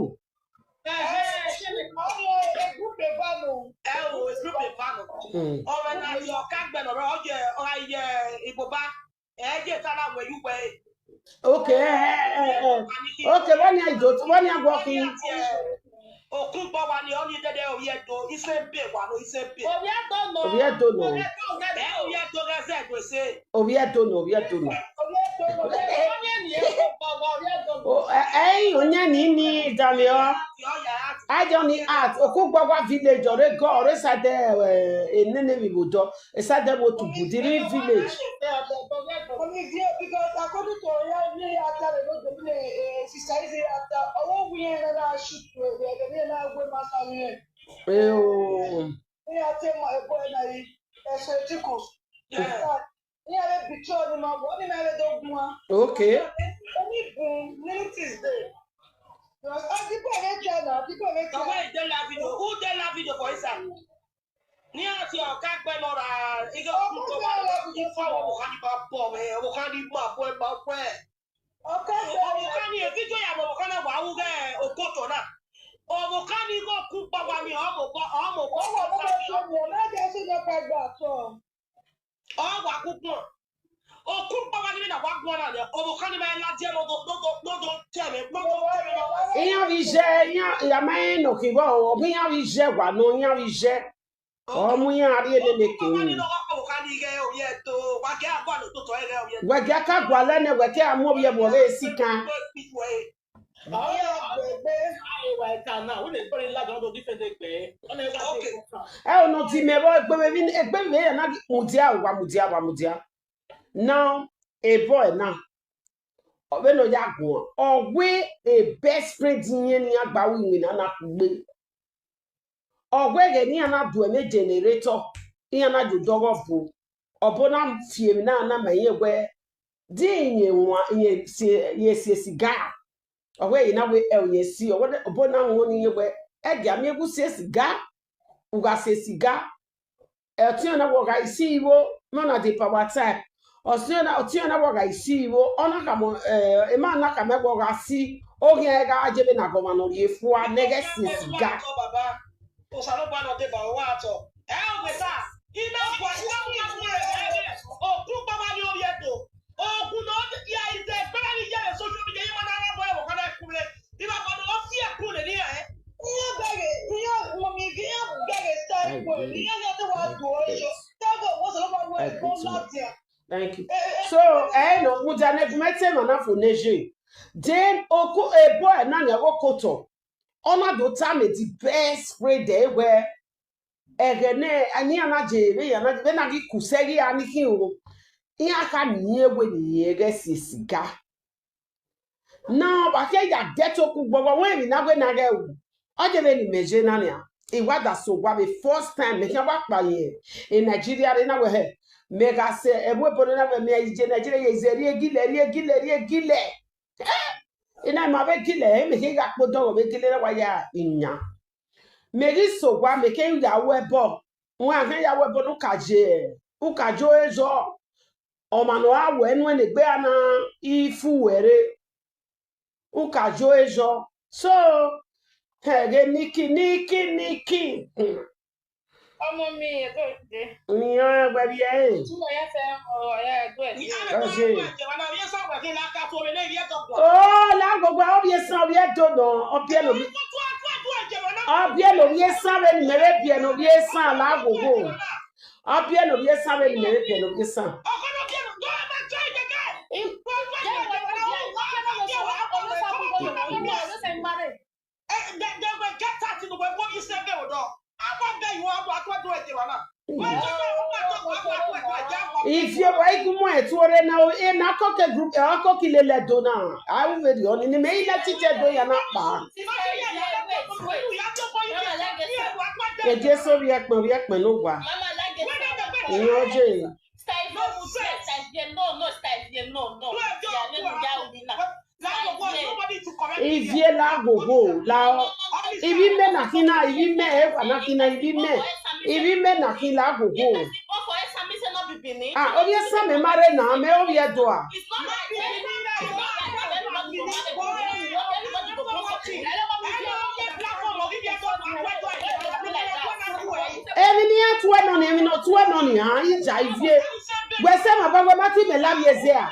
Ẹ̀hẹ́, ṣé mi kọ́? Ọmọ egúnpẹ̀ bá nù. Ẹ o, egúnpẹ̀ bá nù. Mm. Ọ̀rẹ́ náà yọ ọ̀ká gbẹ nọ̀rọ̀, ọ̀yẹ̀, ọ̀rẹ́ yẹ ìbò bá. Ẹ jẹ́ sára wẹ̀ yú wẹ̀. Okay, eh, eh, eh, eh. Okay, wọ́n ní àìdò, wọ́n ní àgọ́ kí. Okun gbọ́ wa ni, ọ ní dẹ́dẹ́ orí ẹ̀dọ́, iṣẹ́ ń bè wà ló, iṣẹ́ ń bè. Orí ẹ̀dọ́ nù. Orí ẹ̀dọ́ nù. Orí ẹ̀dọ́ nù. Ẹ orí ẹ̀dọ́ rẹ̀ ṣe ẹ̀dọ́ ṣe. Orí ẹ̀dọ́ nù, orí ẹ̀dọ́ nù. Orí ẹ̀dọ́ nù. Orí ẹ̀dọ́ nù. O, ẹ, ẹ̀yin, onye ni ni Daniel. Ti ọ yàrá ti. Ajọ ni at, Okugbawa village, ọ̀rẹ́ gọ, ọ̀rẹ́ sade, eh, enene mi bodo. Esade wo to Budiri village. Because according to Oya, me, I tell you, no, the, eh, sister is here after. Oh, we ain't gonna shoot, we, we, we, we, we, we, Eh, oh. Me, I tell my boy, na, eh, so Tiko. Yeah. Ní ẹ̀rẹ́ picture ni màá wọ̀ ní mẹ́rẹ́ tó gún wa. Okay. Onígun ní Tuesday. Àdìpọ̀ mi jẹ́ náà, àdìpọ̀ mi jẹ́. Who dey live video? Who dey live video for inside? Ní àti ọ̀ká gbẹ lọ ra ike òkú tó wà lọ sí fún àwọn ọmọ kan ní máa bọ̀ mẹ́, ọmọ kan ní máa bọ̀ ẹ máa bọ̀ ẹ. Ọ̀ká Ọmọ kan ní èfi tó yà mọ̀ ọmọ kan náà wà á wú bẹ́ẹ̀ òkòtò náà. Ọmọ kan ní kó kú pàpà ní ọmọ bọ̀ ọmọ bọ̀ Ọwọ́ ọmọ tó mú ọmọ ẹgbẹ́ sí ló pẹ́ gbà tọ̀. ọwà kú pọ̀. Òkú pàpà ní mi náà wà gbọ́n náà ní ọmọ kan ní máa ń lajẹ́ lọ́dọ̀ lọ́dọ̀ lọ́dọ̀ tẹ̀mí lọ́dọ̀ tẹ̀mí lọ́wọ́. Iyan bi je, iyan ya ma no ki bo, o iyan bi je wa no iyan bi je. O mu iyan ari ele le ke. Wege ka gwa le ne weke amu obi ebo re si kan. Ọ̀rọ̀ gbẹgbẹ́. E o no ti me bo egbe we egbe we ya na mudia wa mudia wa mudia. Now, a boy now. Obe no ya gwa. Owe a best friend yen ni agba wi mi na na kugbe. Owe ge ni ana du eme generator. Ni ana du dogo bo. Obo na fie mi na na me ye we. Di ye wa ye si ye si siga. Owe ye na we e ye si obo na won ni ye we. E ga mi egu si siga. Uga si siga. E ti ona wo ga isi iwo no na the power type. O ti ona o ti ona wo ga isi iwo ona ka mo eh e ma na ka me wo ga si. O ge ga je be na go ma no ye fu a nege si siga. Òsàlọ́gbà náà dé bàbá wa àtọ̀. Ẹ ò gbé sá. Iná ọkọ̀ àti wọ́n mú ìyàwó rẹ̀ bẹ̀rẹ̀ bẹ̀rẹ̀. Òkú bàbá ni orí ẹ̀dọ̀. Òkú náà yà ìdè gbẹ́rẹ́ ní yẹ̀rẹ̀ social media yìí máa dára bọ́ ẹ̀wọ̀n kan náà kúrẹ́. Ìbá kan ni wọ́n fi ẹ̀kú rẹ̀ ní ẹ̀. Ihe bẹ̀rẹ̀, ihe mọ̀mí, ihe bẹ̀rẹ̀ sáìpọ̀, ihe yẹn tó wà dùn ó ṣe. Tẹ́gọ̀ wọ́n sọ̀rọ̀ máa wọ ẹ̀kọ́ láti à. Thank you. So, eh, no, mudia ne gumete mana for neje. Then oku ebo e na ne okoto. Ona do time the best friend e we. Ege ne ani ana je be ya na be na ki kusegi ani ki o. Iya ka ni e we ni e ge si siga. Now, ba ke ya get oku gbogbo we mi na we na ge u. O je be ni meje na ni a. Iwa da so wa be first time me ke wa pa ye. In Nigeria re na we he. Me ga se e we bo na we me je Nigeria ye ze ri egile ri egile ri egile. Ina ma be gile e me ke ga po do be gile na wa ya inya. Me ri so wa me ke ya we bo. Wa ke ya we bo nu ka je. U ka jo e jo. O ma no a we nu ne gbe ana ifu were. U ka jo e jo. So he ge Nikki Nikki Nikki. Hmm. Ọmọ mi, ètò ìdè. Ni o gbe bi e. Túnbọ̀ yẹn fẹ́ ọ̀rọ̀ ẹ̀ ẹ̀gbọ́n ẹ̀. Oje. Oh, la gbogbo obi esan obi edo no, obi elo mi. Obi elo mi esan be ni mere bi eno bi esan la gbogbo. Obi elo mi esan be ni mere bi eno bi esan. If you buy good more to re na e na ko ke group e ko ki le le do na. I will be on ni me ile ti je do ya na pa. E je so bi e pon bi e pon no wa. Ni o je. Style no, no, style no, no, style no, no. Ivie la gogo la o. Ivi me na kina, ivi me e wa na kina, ivi me. Ivi me na kina gogo. Ah, obi esa me mare na me obi edo a. Emi ni atu e no ni emi no tu e no ni a ija ivie. We se ma ba we ma ti me la mi eze a.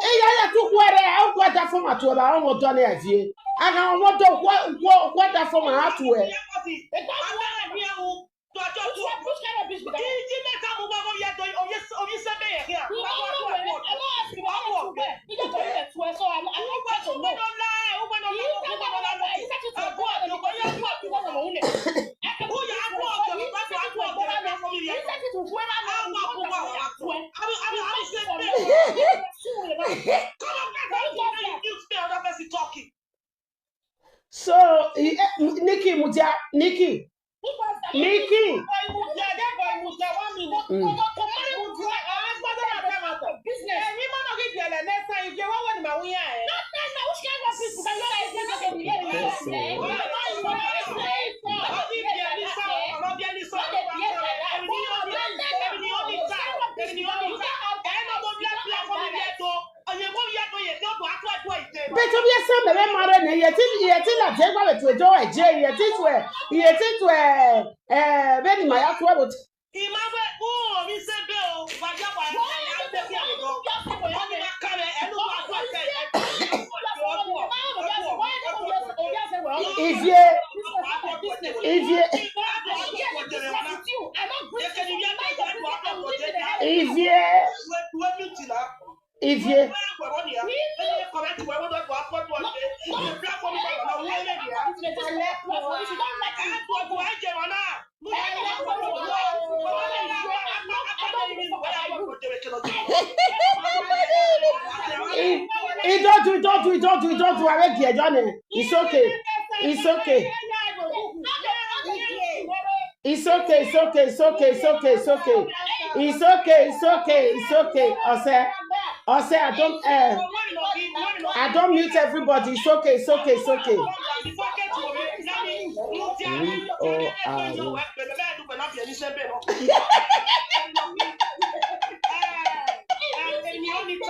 Iya ya tu kwere o kwa da fo ma tu ba o mo do ni avie. Aga o mo do kwa kwa kwa da fo ma atu e. So, eh, Nikki Mudia, Nikki, Mm. Beto bia san bebe mare ne yeti yeti la je gba beto ejo eje yeti tue yeti tue eh beni maya tue bot. Imawe u omi se be o wa ya wa ya ya te ki alo. Oni ma kare enu wa so se. Ivie Ivie Ivie Ivie. He, he don't do, he don't do, he don't do, he don't do. I beg you, Johnny. It's okay. It's okay. It's okay, it's okay, it's okay, it's okay, it's okay. It's okay, it's okay, it's okay. Ose, Ose, I don't, uh, I don't mute everybody. It's okay, it's okay, it's okay. We all are one.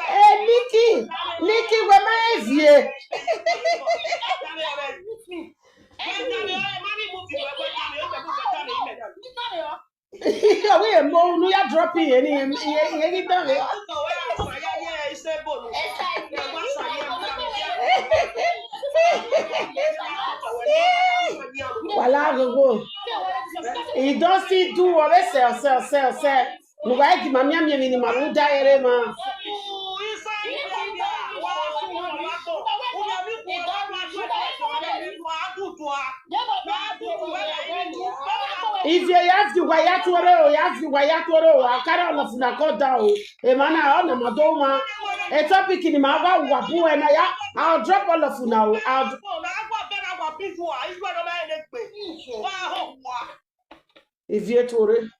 Hey, Nikki, Nikki, where my is here? Awe mo nu ya drop in any any any done. Wala gogo. He don still do what they sell, sell, sell, sell. Nuga egi ma mia mia mini ma muda ere ma. If you have the waya toro, you have the waya toro. I carry all of una go down. E mana ona madoma. E topic ni ma wa wa bu e na ya. I'll drop all of una. I'll. If you tore.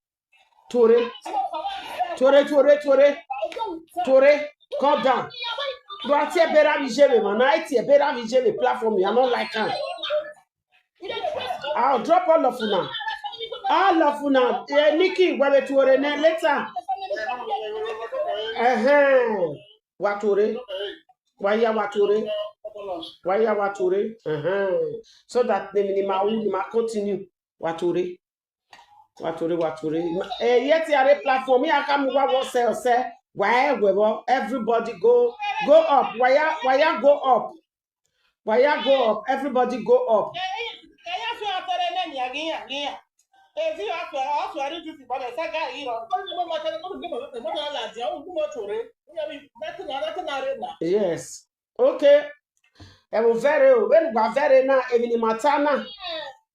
Tore. Tore, tore, tore, tore. Tore. Come down. Do I tear better me jebe, man? I tear better me jebe platform. I don't like am. I'll drop all of una. All of una. Eh, Nikki, where tore ne later. Uh-huh. Wa tore. Waya wa tore. Waya wa tore. Uh-huh. So that the minima will ma continue. Wa tore. Wa tore, wa tore. Eh, yet are platform. Me, I come wa wo sell, sell. Why we wo? Everybody go, go up. Waya, waya go up. Waya go up. Everybody go up. Yes. Okay. E wo vere o, when wa vere na, e mini matana.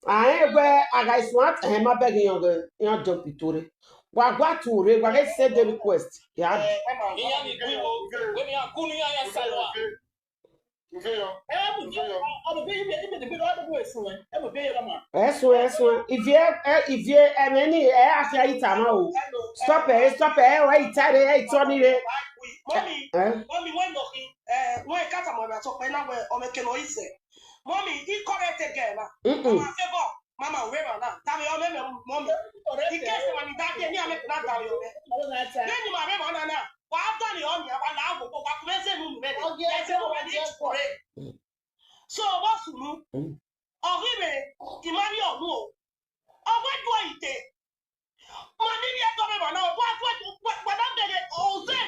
Ah, eh, we, aga is what, eh, ma beg yon go, yon jump itore. Wa gwa tore, wa get send the request. Yeah. Eso, eso. If you, eh, if you, eh, many, eh, afia itama o. Stop it, stop it, eh, wa itare, eh, itoni re. Mommy, eh? Mommy, when eh, when kata mo na so pe na we o me ke no ise. Mommy, he correct again na. Mm-mm. Mama favor, mama we na. Tami o me me mommy. In case when that day me I make na tami o me. Then you my mama na na. Wa tami o me wa na go ko wa ku me se mu me. Okay, se mo wa ni kore. So wa sunu. Mm. Ohibe, imari omu o. Owe duo ite. Mami bi eto me mana, owe duo ite, owe duo ite, owe duo ite,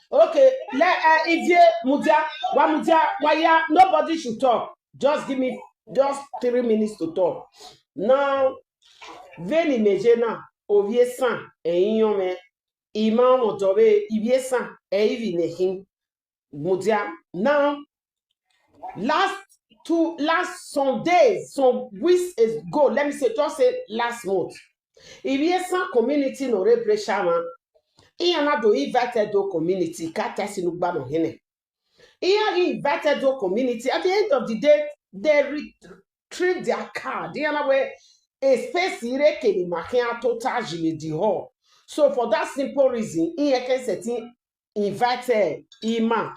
Okay, let uh, Ivie Mudia, Wamudia, Waya, nobody should talk. Just give me just three minutes to talk. Now, Veni Mejena, Oviesan, Eyome, Imam Odobe, Iviesan, Evi Nehin, Mudia. Now, last two, last some days, some weeks ago, let me say, just say last month, Iviesan community no re Breshama. Iyanado invited the community, Kata Sinugba no Hene. He invited the community. At the end of the day, they retrieved their card. They are where a space ireke ni makia total jimmy the hall. So for that simple reason, he can setting invited Ima.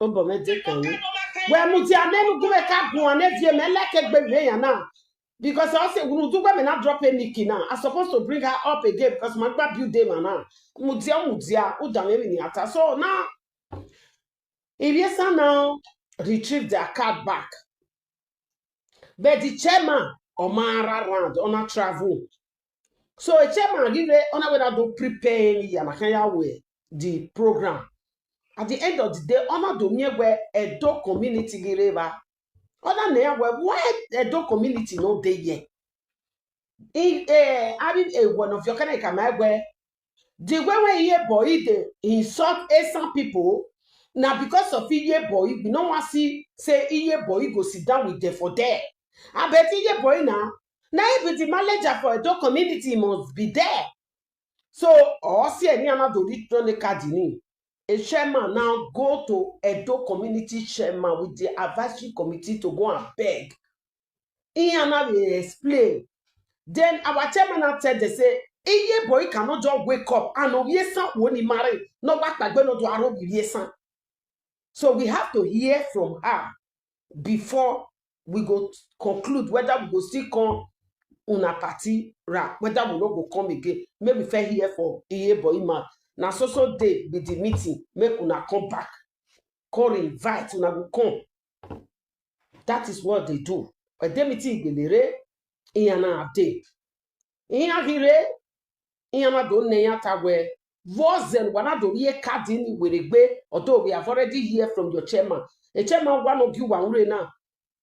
Obo me de kan. Well, Mudia nenu gume ka gun ane vie me like egbe me yana. Because I say we do me not drop any key now. I supposed to bring her up again because my baby build them now. Mudia Mudia udame ni ata. So now Ibiesa now retrieve their card back. But the chairman Omara round on a travel. So a chairman give it on a way that do prepare me and I can way the program. At the end of the day, honor do me where Edo community give over. Other name where why Edo community no dey here. In eh, I mean a one of your kind of my where the way when ye boy dey insult some people now because of ye boy we no want see say ye boy go sit down with them for there. I bet ye boy now now he be the manager for Edo community must be there. So or see any another don't card in. A chairman now go to Edo community chairman with the advisory committee to go and beg. He and I will explain. Then our chairman now tell them say, Iye boy cannot just wake up and Obiesa won't marry. No what I going to Aro Obiesa. So we have to hear from her before we go conclude whether we go still come una party ra whether we no go come again. Make we first hear for Iye boy man. Na so so day be the meeting. Make una come back. Come invite una go come. That is what they do. Edemiti Igbelere, Iyana Ade. Iyahire, Iyana do Neyata we. Vozen wana do ye kadini weregbe. Although we have already hear from your chairman. A chairman one of you one now.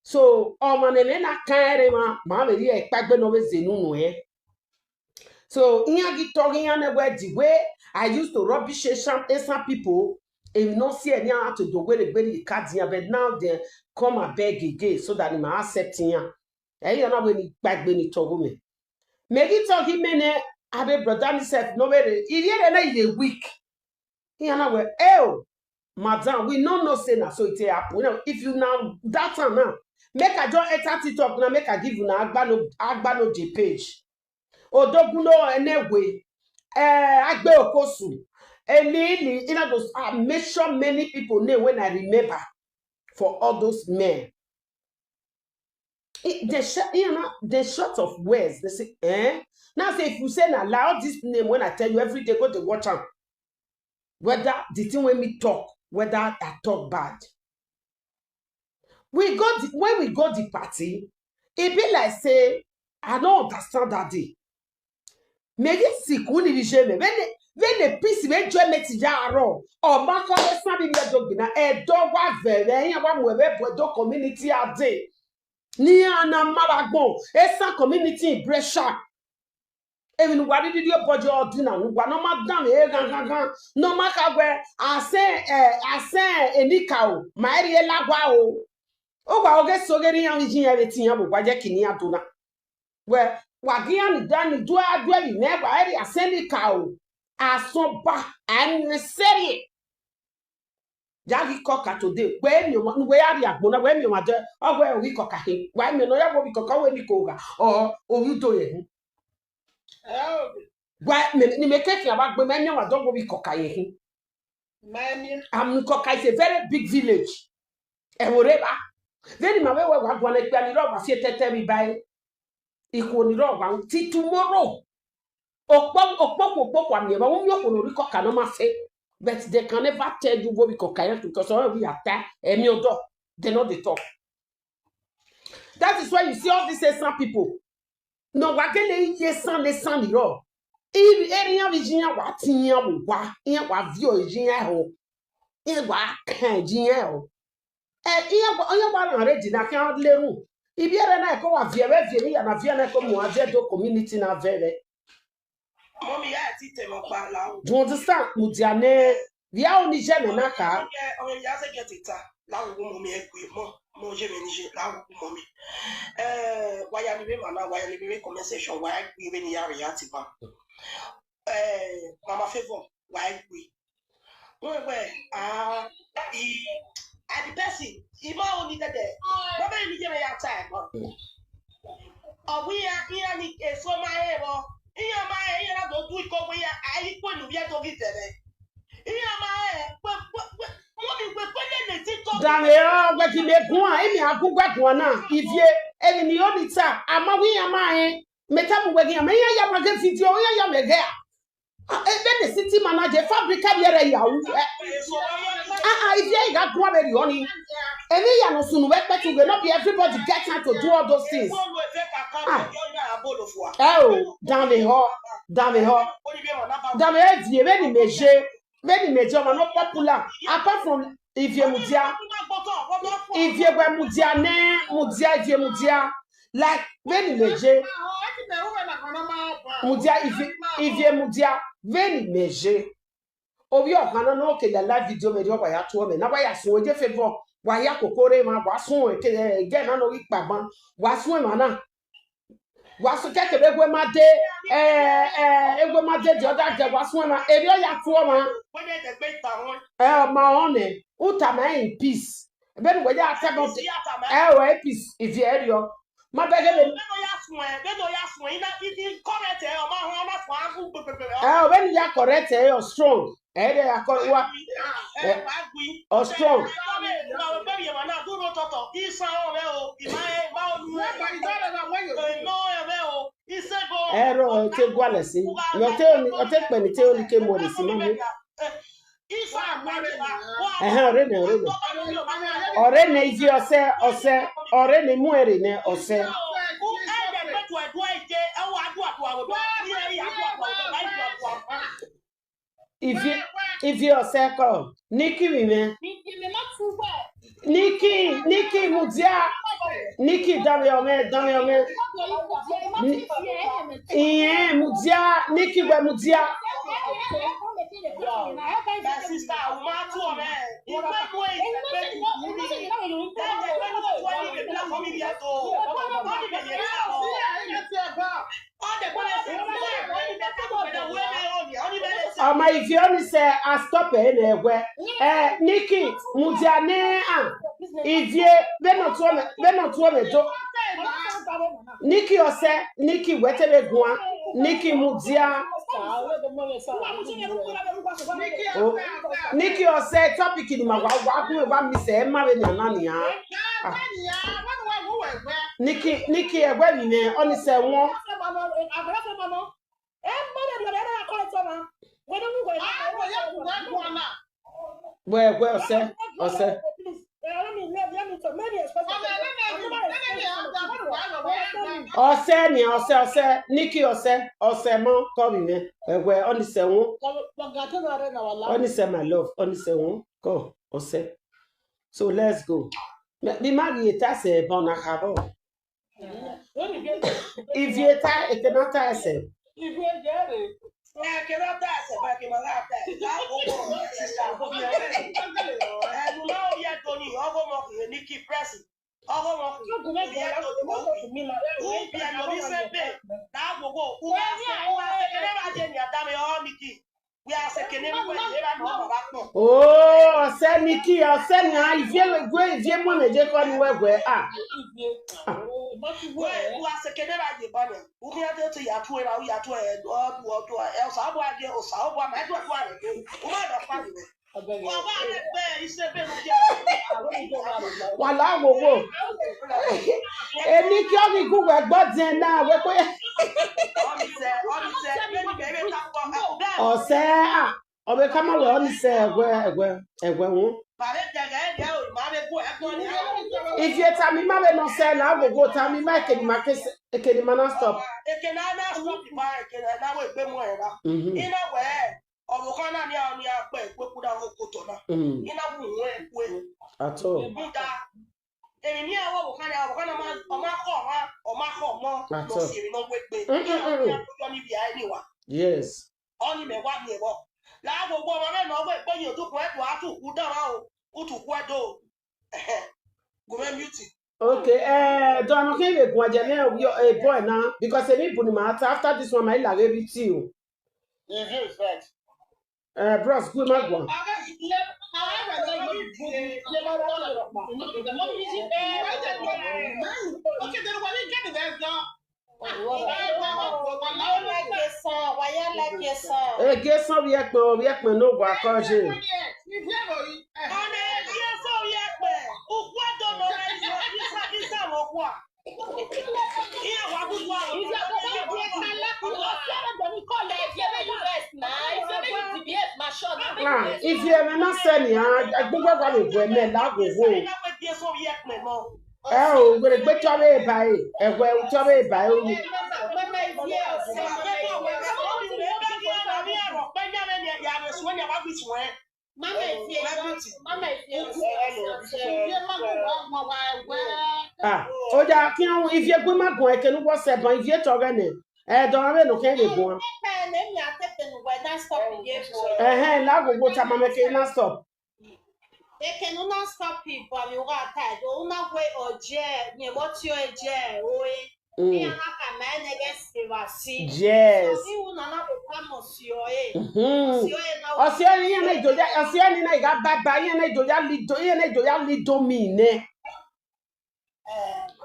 So, oh man, and then I can't ma, ma, we ye kagbe no we zenu no eh. So in a talking and where the way I used to rubbish some some people, if you not see any how to do where the very card here, but now they come and beg again so that they might accept here. Eh, you know when he back when he talk me. Maybe talking many have a brother himself no very he didn't a week. He and I were oh madam we no know say na so e take happen now if you now that time now make I just enter TikTok now make I give una agbano agbano J page. Odoguno Enewe, eh, Agbe Okosu, Elili, you know those I make sure many people name when I remember for all those men. It, they sh- you know they short of words. They say, eh? Now say if you say na lie, all this name when I tell you every day go to watch am. Whether the thing when me talk, whether I talk bad. We go the, when we go the party, it be like say I don't understand that day. Maybe sick only the shame. When the when the peace when joy met yaro or mako the sabi me do bina e do wa vere ya wa mu ebe bodo community ade. Ni ana maragbon esa community pressure. Even what did your body or dinner? What no madam eh gan gan gan. No maka we I say eh I say enikao. My area lagwa o. O gwa oge sogeri ya iji ya beti ya bu gwa je kini ya dona. We wa gi ya ni dani dua dua ni ne wa eri aseni kao. Asoba I'm serious. Jagi koka today. We mi o we ya ri agbona we mi o ma de. O we o wi koka he. We mi no ya wo wi koka we ni koga. O o wi do ye. Wa me ni me ke fi aba gbe me mi wa don go bi koka ye hin. Mami. Am koka is a very big village. E wo re ba. Then ma we we wa gwa na pe ani ro ba fi tete mi bai. Iko ni ro wa ti tomorrow. Okpo okpo okpo kwa mi ba won yo ko ri ko kana ma fe. But they can never tell you what we ko kaya because all we are ta emi odo. They know they talk. That is why you see all these Esan people. No, wa gele ye san le san ni ro. If area vision wa tin ya wa, ya wa vio jin ya ho. Ya wa kan jin ya ho. Eh, ya wa ya wa na re di na kan le ru. Ibi ere na ko wa vie we vie ni ya na vie na ko mo aje do community na vere. Mommy, ya ti te mo pa la o. Do you understand? Mudiane, via oni je me na ka. Oye, oye, ya se get it. La wo mommy e gbe mo. Mo je me ni je la wo mommy. Eh, wa ya ni be mana, wa ya ni be comment section, wa e gbe be ni ya react ba. Eh, mama favor, wa e gbe. Well, well, ah, I, I the person, he ma only that there. But then you get your time. Oh, we are here, ni eso ma e bo. Iya ma e, iya na do du iko we are, I ko nu we are to give them. Iya ma e, we, we, we, mommy, we, we, we, we, we, Dame o gbe ki me gun a, emi a gun gbe gun na. Ivie, eni ni oni ta, ama wi ya ma e. Me ta mu we gi a, me ya ya ma ge video, ya ya me ge a. Ah, eh, then the city manager, fabrica bi ere ya wu. Eh, ah, ah, if you got one very honey. Emi ya no sunu we pe tu we, not be everybody get time to do all those things. Ah. Eh, oh, dame ho, dame ho. Dame e vie, be ni meje, be ni meje, ma no popular. Apart from Ivie Mudia, Ivie we Mudia ne, Mudia Ivie Mudia. Like, be ni meje. Mudia Ivie, Ivie Mudia, be ni meje. Obi o kana no ke la live video me dio wa ya tu me. Na wa ya sun eje favor. Wa ya kokore ma, wa sun e ke, eh, ge na no ri pa ban. Wa sun e ma na. Wa sun ke ke be gwe ma de. Eh, eh, e gwe ma de the other day. Wa sun e ma. E ri o ya tu o ma. When they get down, Eh, ma on e. Uta ma in peace. Be ni we ya te mo. see at a man. Eh, we peace. Ivie e ri o. Ma be ge be. Bẹ́ẹ̀ ló yà sùn ẹ̀, bẹ́ẹ̀ ló yà sùn ẹ̀, iná ibi kọ́rẹ́tẹ̀ ẹ̀, ọmọ àwọn ọmọ sùn á fún gbogbogbò. Eh, o be ni ya correct, eh, you're strong. Eh, they are cor-, wa. Ẹ wá gbin. You're strong. Ìgbà wípé mi ìwà náà dúró tọ̀tọ̀, ìsan ọ̀rẹ́ o, ìmọ̀ ẹ̀ bá olú ẹ̀. Ìmọ̀ ẹ̀rẹ́ o, ìṣègùn. Eh, ro, eh, te gwa le si. Yo te oni, o te pe ni te oni ke mo le si ma mi. Ìsan àgbàjẹ̀dá. Eh, eh, ore ne, ore ne. Ore ne ivie ose, ose. Ore ne mu ere ne ose. Ivie, ivie ose ko. Nikki mi me. Nikki, Nikki Mudia. Nikki, dame ome, dame ome. Iye, Mudia, Nikki we Mudia. My sister, woman, two of them. If my boy is expecting to me, then they don't know what you black family at all. All the boys in the black, when you make up with the women only, only men say, Ama ivie oni se a stop e na egwe. Eh, Nikki, Mudia ne a. Ivie, be no tuo me, be no tuo me do. Nikki ose, Nikki we te be gwa. Nikki Mudia. Oh, Nikki ose topic ni ma wa wa ku wa mi se ma be ni ana ni a. Nikki, Nikki egwe mi ne, oni se won. We, we, ose, ose. Ose ni, ose, ose. Nikki ose, ose mo, call me. We, we, oni se won. Oni se my love, oni se won. Go, ose. So let's go. Be ma gi eta se bon na habo. Ivie ta, e ke na ta ese. Ẹ kí ló dá ẹsẹ̀ bá kí n máa rà bẹ́ẹ̀? Lákòókò ọ̀rọ̀ ẹ̀ sísá. Ẹ̀rù máa ń yẹ tó ní ọgọ́ ọmọkùnrin ní kí pírẹ́sì. Ọgọ́ ọmọkùnrin ní yẹ tó ní mọ̀ wí. Ó bí ẹni omi sẹ́ńpẹ̀ lákòókò. Ó wá sí ó wá sí kí ló máa jẹ ní àdámẹ́ ọ́ ní kí. Wí á sí kí ní wíwẹ̀ ní ìlànà ọmọ bá pọ̀. Oh, ose Nikki, ose na ivie gwe, ivie mo me je ko ni we gwe. Ah. Wee, ua se kene na ye bana. Umi ade to ya tuwe na, ya tuwe, eh, odu, odu, eh, osa obu ade, osa obu ama, edu, edu, ade. Uma da fa ni. Wàhálà gbogbo. Èmi kí ọ́ ní Google ẹ̀gbọ́n díẹ̀ náà wẹ́ pé. Ọ̀sẹ̀ à, ọ̀bẹ ká má wẹ̀ ọ́ ní sẹ́ ẹ̀gbẹ́ ẹ̀gbẹ́ ẹ̀gbẹ́ wọn. If you tell me, má bẹ nọ sẹ́ là gbogbo tell me, má èkèdè má kẹsẹ̀ èkèdè má náà stop. Èkèdè náà stop ìbá èkèdè náà wẹ̀ gbé mọ́ ẹ̀ rà. Iná wẹ̀ ẹ̀. Ọ̀rọ̀ kan náà ni àwọn ni a pẹ̀ pé kúdà ó kò tọ̀ náà. Iná wù wọ́n ẹ̀ pé. Àtọ̀. Kúdà. Èmi ní àwọn ọ̀rọ̀ kan ní àwọn kan náà máa ọmọ akọ̀ ọmọ ọmọ akọ̀ mọ́ lọ sí èmi náà wé pé. Ní àwọn ní àkójọ níbi àìní wa. Yes. Ọ ní mẹ́wàá mi ẹ̀rọ. Láàbò gbọ́ ọmọ rẹ̀ náà wé pé yóò tún kún ẹ̀dùn á tún kú dára o. Kú tún kú ẹ̀dùn o. Gòmẹ́ mute. Okay, eh, Don, I'm okay with Guajane, your eh, boy now, because any bunimata after this one, my love every you. If you is right. Eh, bros, good man, go on. Ege sọ bi ẹkpẹ o bi ẹkpẹ no gwa kọje. If you ever not send me, I gbogbo gwa le gwe me la go go. Ẹ o, wèrè gbé tí ọbẹ̀ ìbá yìí, ẹ̀wẹ̀ tí ọbẹ̀ ìbá yìí ó yẹ. Ah, oja kí wọn ife gbé má gùn ẹkẹ ní wọ́sẹ̀ bàn ife tọrẹ nẹ. Ẹ dọ̀rọ̀ rẹ̀ nù kẹ́ lè gùn. Ẹ̀hẹ́n, lágbogbo tá a máa mẹ́kẹ́ iná stop. Ekene una stop it, but mi wa ta do una we oje, nye mo ti oje, oe. Ni ana ka me ne ge se wa si. Yes. So ni una na ko ka mo si o e. Mhm. Si o e na. Ọsẹ ni yẹn náà ìjọba, ọsẹ ni náà ìgbà bàbá yẹn náà ìjọba lido, yẹn náà ìjọba lido mi nẹ.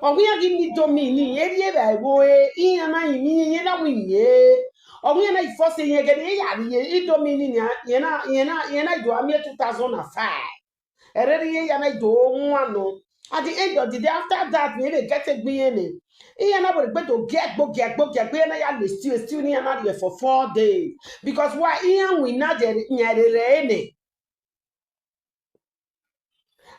Ọ̀gbìn yẹn kì í ní domi ní yẹn rí ẹ̀rọ ẹ̀wọ̀ ẹ̀ ìyẹn náà yìí ní yẹn náà wí yẹn. Ọ̀gbìn yẹn náà ìfọ́sẹ̀ yẹn gẹ́gẹ́ yẹn yàrá yẹn ìdomi ní yẹn náà yẹn náà yẹn náà ìdò àmì two thousand and five. Ẹ̀rẹ́ rí yẹn yẹn náà ìdò ohun àná. At the end of the day, after that, yẹn lè gẹ́tẹ̀ gbé yẹn nì. Ìyẹn náà wọlé gbẹ́dọ̀ gẹ́gbó gẹ́gbó gẹ́gbó yẹn náà yà lè stew stew ní yẹn náà yẹ for four days. Because why? Ìyẹn wì náà jẹ yẹn rẹ̀ rẹ̀ ẹ̀ nì.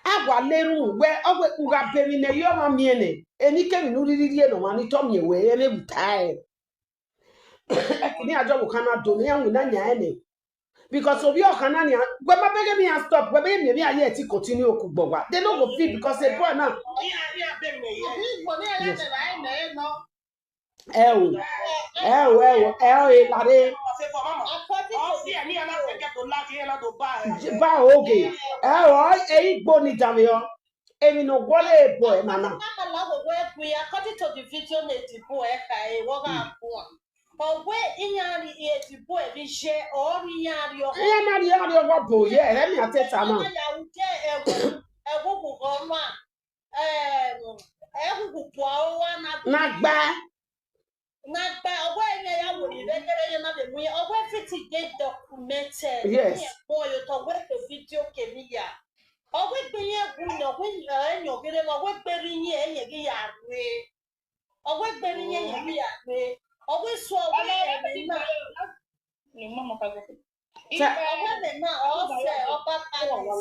Agwa leru we ogwe uga bemi ne yo ma miene. Eni ke mi nu riri rie no ma ni to mi we ene butai. Ekini ajo bu kana do ni anwi na nya ene. Because obi o kana ni we ma bege mi a stop we bege mi mi aye ti continue oku gbogba. They no go fit because e poor now. Yes. Ẹ o, ẹ o, ẹ o, ẹ o, ẹ lare. Ba oge. Ẹ o, ẹ igbo ni dame o. Èmi no gwọle ebo ẹ nana. According to the video na edibo ẹ ka ẹ wọ ga gun a. Ọgwe iyan ri edibo ẹ bi je ọ ri iyan ri ọgọ. Iyan ma ri iyan ri ọgọ bo ye ẹ mi ateta na. Ya u je ẹwu ẹwu gu gọ ma. Em, egugu pụọ ụwa na na gba na gba ọgwa enye ya nwere ire kere ya na be mu ya ọgwa fiti de documented. Yes. Nye kpọọ ya ụtọ ọgwa ke video kemi ya ọgwa gbenye egwu na ọgwa enyogere na ọgwa gbere ihe enye gị ya rue ọgwa gbere ihe enye gị ya rue ọgwa sụ ọgwa eme na Ọgwebe na ọsẹ ọba panis.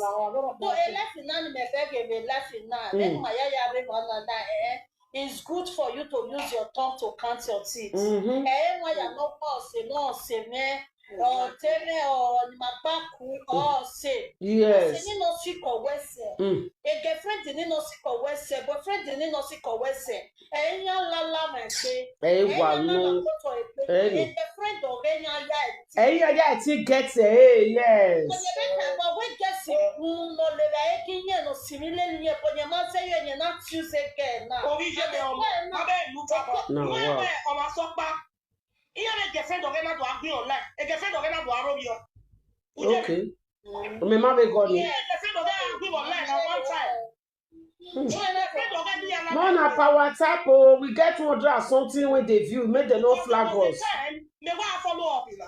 So elefi na ni mẹfẹ gebe elefi na. Then maya ya be ma na na eh. It's good for you to use your tongue to count your teeth. Eh, why ya no call se no se me. Or teme or ni magbaku or se. Yes. Se ni no si ko wese. A girlfriend ni no si ko wese. Boyfriend ni no si ko wese. Ẹ̀yin alala mọ̀ pé. Ẹ wà nù. Ẹ̀yin friend of ẹ̀yin aya ẹ̀. Ẹ̀yin aya ẹ̀ ti get ẹ̀ ẹ̀ yes. Kò yẹ bẹ́ẹ̀ tẹ̀ bọ̀ wé gẹ̀ẹ́sì kún ló lè rà é kí yẹn lọ sí mi lẹ́nu yẹn kò yẹ máa ṣe yẹn yẹn náà Tuesday gẹ̀ náà. Orí yẹn bẹ ọmọ abẹ́ ìlú bàbá. Náà wà. Ọmọ sọ́pá. Iye bẹ girlfriend of ẹ̀yin náà tó a gbé online. Ẹ girlfriend of ẹ̀yin náà tó a rọ́ mi ọ. Okay. Ọmọ ẹ̀ má bẹ gọ ni. Iye girlfriend of ẹ̀yin náà gbé online na one time. No, na per WhatsApp, oh, we get two hundred and something when they view, make them no flag us. Me wa follow up na.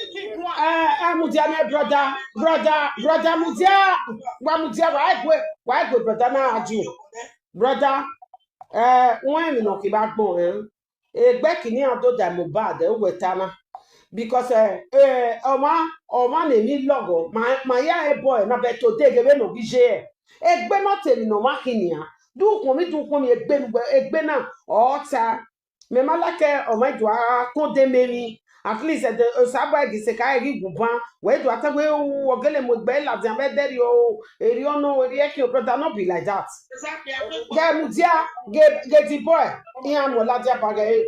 Eh, eh, Mudia, my brother, brother, brother Mudia. Wa Mudia, why go, why go, brother, na aju. Brother, eh, when we no kiba gbon, eh. Egbe kini ado da Mohbad, eh, wetana. Because, eh, eh, ọma, ọma na emi logo, ma, ma ya e boy, na be today, gebe no gije. Egbe no temi no ma kini ya. Du komi, du komi, egbe, egbe na, ota. Me ma like, eh, ọma idua, konde memi. At least, eh, the, eh, sabo egi se ka egi guban. We do ata we o, ogele mo gbe la dia be deri o. Eri ono, eri eki o, brother, no be like that. Exactly. Ge Mudia, ge, ge the boy. Iya mo la dia baga e.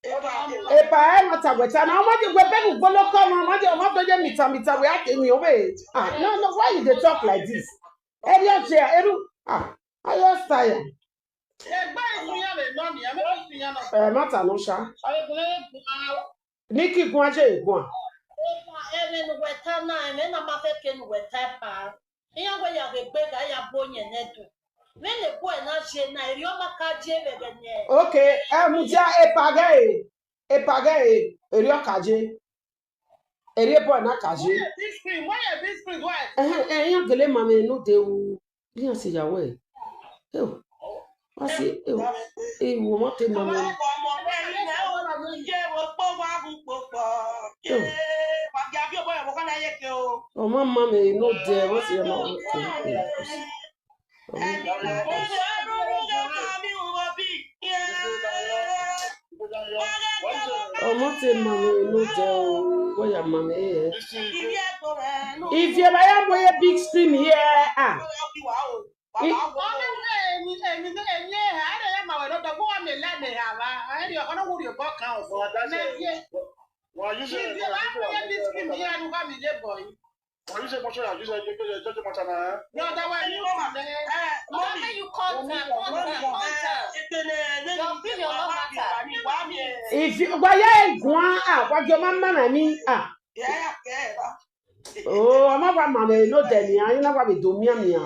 Epa e mata weta na ọmọdé gbe bẹ́ẹ̀ gbóló kọ́ ọmọ ọmọdé ọmọ tó jẹ́ mìtà mìtà wẹ́ á tẹ̀ mí ọ̀wẹ́. Ah, no, no, why you dey talk like this? Eri ọ̀chẹ́, eru, ah, I just tire. Egbe isun ya le no ni, eme isun ya no. Eh, mata no sha. Awe gule gua. Niki gua je gua. Eme nu weta na, eme na ma fe ke nu weta pa. Iya we ya we gbe ga ya bo nye ne du. Me le bo e na je na, eri o ma ka je le be nye. Okay, eh, Mudia, epa ge e. Epa ge e. Eri o ka je. Eri e boy na ka je. Why a big screen? Why a big screen? Why? Eh, eh, ya gele mama no de o. Bí wọ́n ṣe yàwó ẹ̀. Ẹ ò, wọ́n ṣe, ẹ ò, ẹ wò wọ́n tẹ mọ́ mi. Ẹ ò. Ọmọ mọ́ mi ló dé, wọ́n ṣe ọmọ. Ọmọ tẹ mọ́ mi ló dé o, wọ́n yà mọ́ mi ẹ̀. If you buy a boy a big screen here, ah. If you buy a one, ah, what your mama na me, ah. Oh, ama wa mama no de ni, ayi na wa be do mi ami a.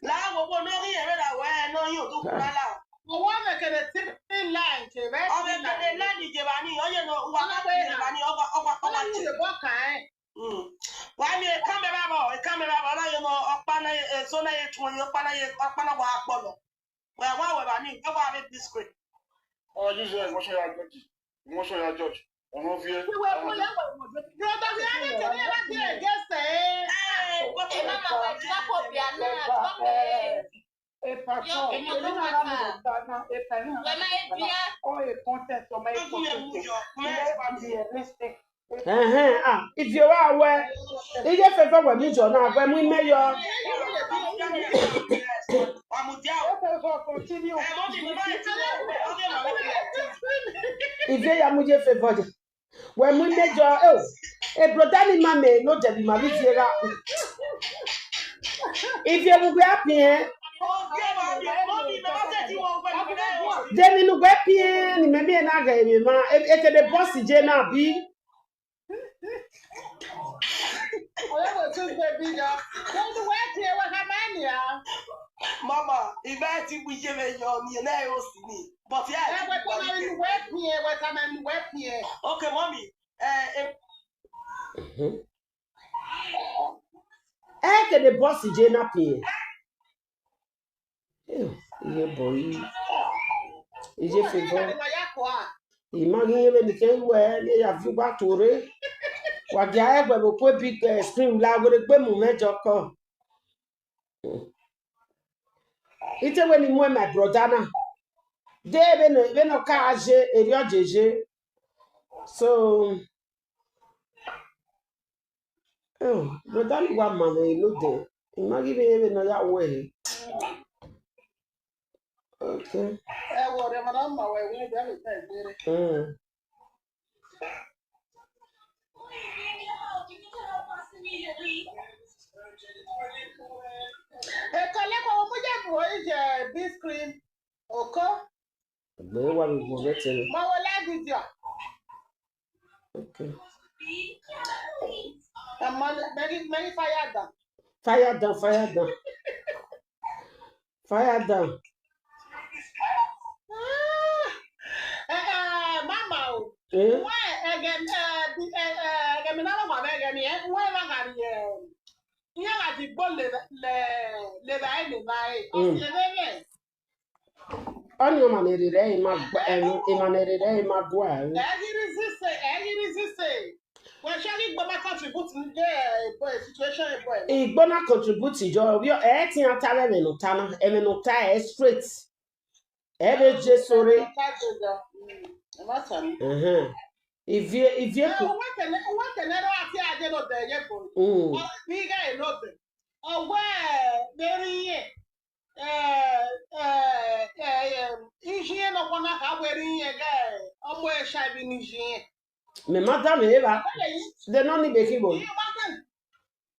La wo wo no ri ere la we no yin o du kura la. Mo wa me kede three line ke be. O me kede line je ba ni, o ye no wa ka je ba ni, o wa, o wa, o wa ti. Wa mi e kan be ba bo, e kan be ba bo, la yo no, o pa na e, so na e tun, o pa na e, o pa na wa po lo. Well, why we ba ni, why we have this screen? Oh, you say emotion ya judge. Emotion ya judge. Ọ̀nà fi ẹ́. Ìwé fún yẹn wọ̀ ìmọ̀jọ́. Brother, we are not together against it. Ẹ má máa wẹ̀ tí wọ́n kò bí àná àti wọ́n pè é. Yọ kí ni ọdún máa ta? Wẹ̀ máa ń bí á. Ẹ̀hẹ́n, ah, if you are aware, iye fẹ́fẹ́ wẹ̀ mí jọ náà, wẹ̀ mú mẹ́yọ. Continue. If you are Muje Favour, when we major, oh, a brother ni mame no debi ma bi tiera. If you will be happy, eh? Then you will be happy, eh? Ni meme na ga mi ma. If the boss je na bi. Oya go choose baby girl. Don't work here. What am I here? Mama, if I think we give it your me na o si ni. But yeah, Eh, what am I in work here? What am I in work here? Okay, mommy. Uh, if, Eke the boss je na pie. Eh, ihe boy. Ije Favour. Imagine ihe ni ke we ni ya view back to re. Wa dia egbe mo kwe big eh, screen la gore gbe mu mejo ko. Ite we ni mo my brother na. De be no be no ka je eri ojeje. So, oh, brother ni wa ma me no de. Imagine ihe no ya we. Okay. Eh, what am I on my way? We don't take it. Mm. Eh, collect our muje boy is a big screen. Okay. Gbe wa mi go get it. Ma wo like video. Okay. Mama, many many fire down. Fire down, fire down. Fire down. Ah, eh, eh, mama o. Eh? Why again? Eh, the- eh, eh, again, mi na mama again. Eh, why am I here? Ihe na di gbo le le le ba e le ba e. Mm. Ọsẹ lele. Oni o ma ne rere e ma gba enu, e ma ne rere e ma gwa. Ẹ yiri sise, ẹ yiri sise. Wọ́n ṣe ní gbọ́dọ̀ contribute ní dé ẹ̀ bọ́ ẹ̀ situation ẹ̀ bọ́ ẹ̀. Igbo na contribute jo wi e ti ata re me no ta na, e me no ta e straight. E be je sore. Ẹ má tàn mí. Mhm. Ivie ivie ku. Wọ́n kẹ̀lé wọ́n kẹ̀lé rọ àti àjẹ lọ bẹ̀ yẹ bọ̀. Mm. Bí gẹ̀ ẹ̀ lọ bẹ̀. Ọwọ́ ẹ̀ lérí yẹn. Ẹ̀ ẹ̀ ẹ̀ ẹ̀ iṣẹ́ yẹn lọ́kọ́ náà kà wẹ̀ rí yẹn gẹ̀ ọmọ ẹ̀ ṣàbí ní iṣẹ́ yẹn. Me madam e ba. Wọ́n lè yí De no ni be ki bo. yí wá bẹ̀.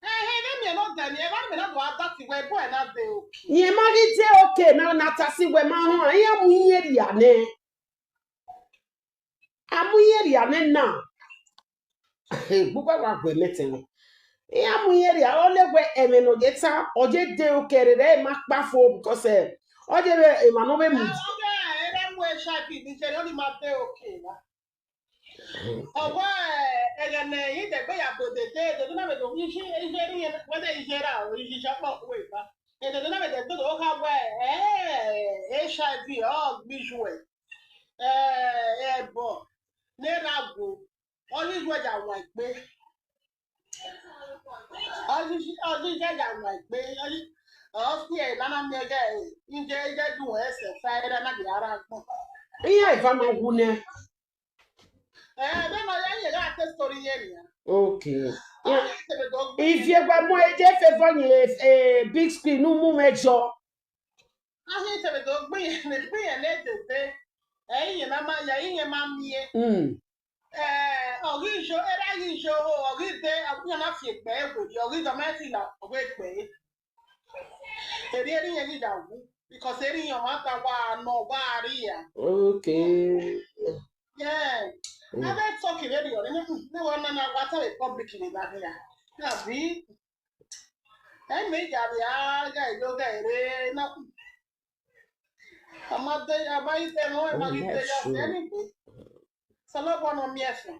Ẹ̀ ẹ̀ ẹ̀ mi ẹ̀ lọ dẹ̀ ni ẹ̀ bá mi náà wà á dá ti wẹ̀ bọ́ ẹ̀ náà dé o. Ye ma ri je okay na na ta si we ma ho. Ye mu ye ri ane. Amu ye ri ane na. Gbogbo wa gbe mete no. Ye mu ye ri a o le gbe e me no je ta. O je de okay re re ma pa fo because eh, o je be e ma no be mu. Ọwọ́ ẹ̀ ẹ̀ mú ẹ̀ ṣàbí ní ṣe lórí máa dé òkè wá. Ọwọ́ ẹ̀ ẹ̀ gẹ̀ nẹ̀ yín dẹ̀gbẹ́ yà bò dèdè dèdè náà bẹ̀ tó yín ṣe iṣẹ́ rí yẹn wọ́n dẹ̀ iṣẹ́ rà ó yín ṣe pọ̀ kúrò ìbá. Dèdè náà bẹ̀ dẹ̀gbẹ́ tó ká wẹ̀ ẹ̀ ẹ̀ HIV ọ̀ gbíjú ẹ̀ ẹ̀ ẹ̀ bọ̀ ní ràgò ọ̀ yíjú ẹ̀ jà wọ̀ ẹ̀ gbé. Ọ̀ yíjú ẹ̀ jà wọ̀ ẹ̀ gbé ọ̀ sí ẹ̀ lánàá mi ẹ̀ gẹ̀ ẹ̀ ń jẹ́ ẹ̀ jẹ́ dùn ẹ̀ sẹ̀ fẹ́ ẹ̀ rẹ̀ náà di ara gbọ̀n. Iye ifa ma wu ne. Eh, bẹ́ẹ̀ ma yá yẹ̀rọ àti story yẹn nìyà. Okay. Àwọn ìṣẹ̀lẹ̀ tó gbé. If you gba mo e je Favour ni eh, big screen nu mu me jo. Àwọn ìṣẹ̀lẹ̀ tó gbé yẹn ní gbé yẹn lédèdè. Ẹ̀yìn yẹn máa ya yín yẹn máa mi yẹ. Mm. Ọ̀rí ìṣó, ẹ̀rá yìí ìṣó, ọ̀rí dé, àbúrò náà fi ègbẹ́ ègbò yìí, ọ̀rí dọ́mẹ́tì là ọ̀gbẹ́ ègbẹ́. Èrè eré yẹn ní ìdàgbù, because eré yẹn máa ta wá nọ wá rí yà. Okay. Yeah. Mm. Ẹ bẹ́ẹ̀ tọ́kì rédíò ní ní wọn náà wá tẹ̀lé public ní ìgbà níyà. Àbí ẹ méjì àbí àgà ìjọba èrè náà. Àmọ́ dé àbáyé tẹ̀ wọ́n ẹ̀ máa ní tẹ̀lé ọ̀sẹ̀ nígbè. Sọlọ́bọ̀ náà mi ẹ̀fọ́.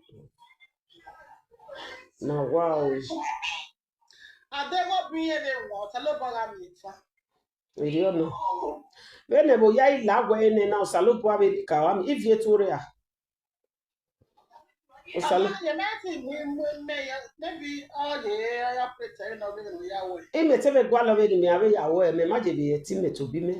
Na wow. Adéwọ́ bí yẹn lè wọ̀ sọlọ́bọ̀ ra mi ẹ̀fọ́. Eri ono. Bene bo ya ila gwe ne na osalo bo abe ka wa mi ivie tore a. Osalo. Àmọ́ yẹn náà sì mú mú mẹ́yẹ níbi ọ̀lẹ́ ọ̀yà pẹ̀tẹ́ náà bí mo yà wọ̀ ẹ̀. Ime tebe gwa lo be ni mi abe ya wo e me ma je bi e ti me to bi me.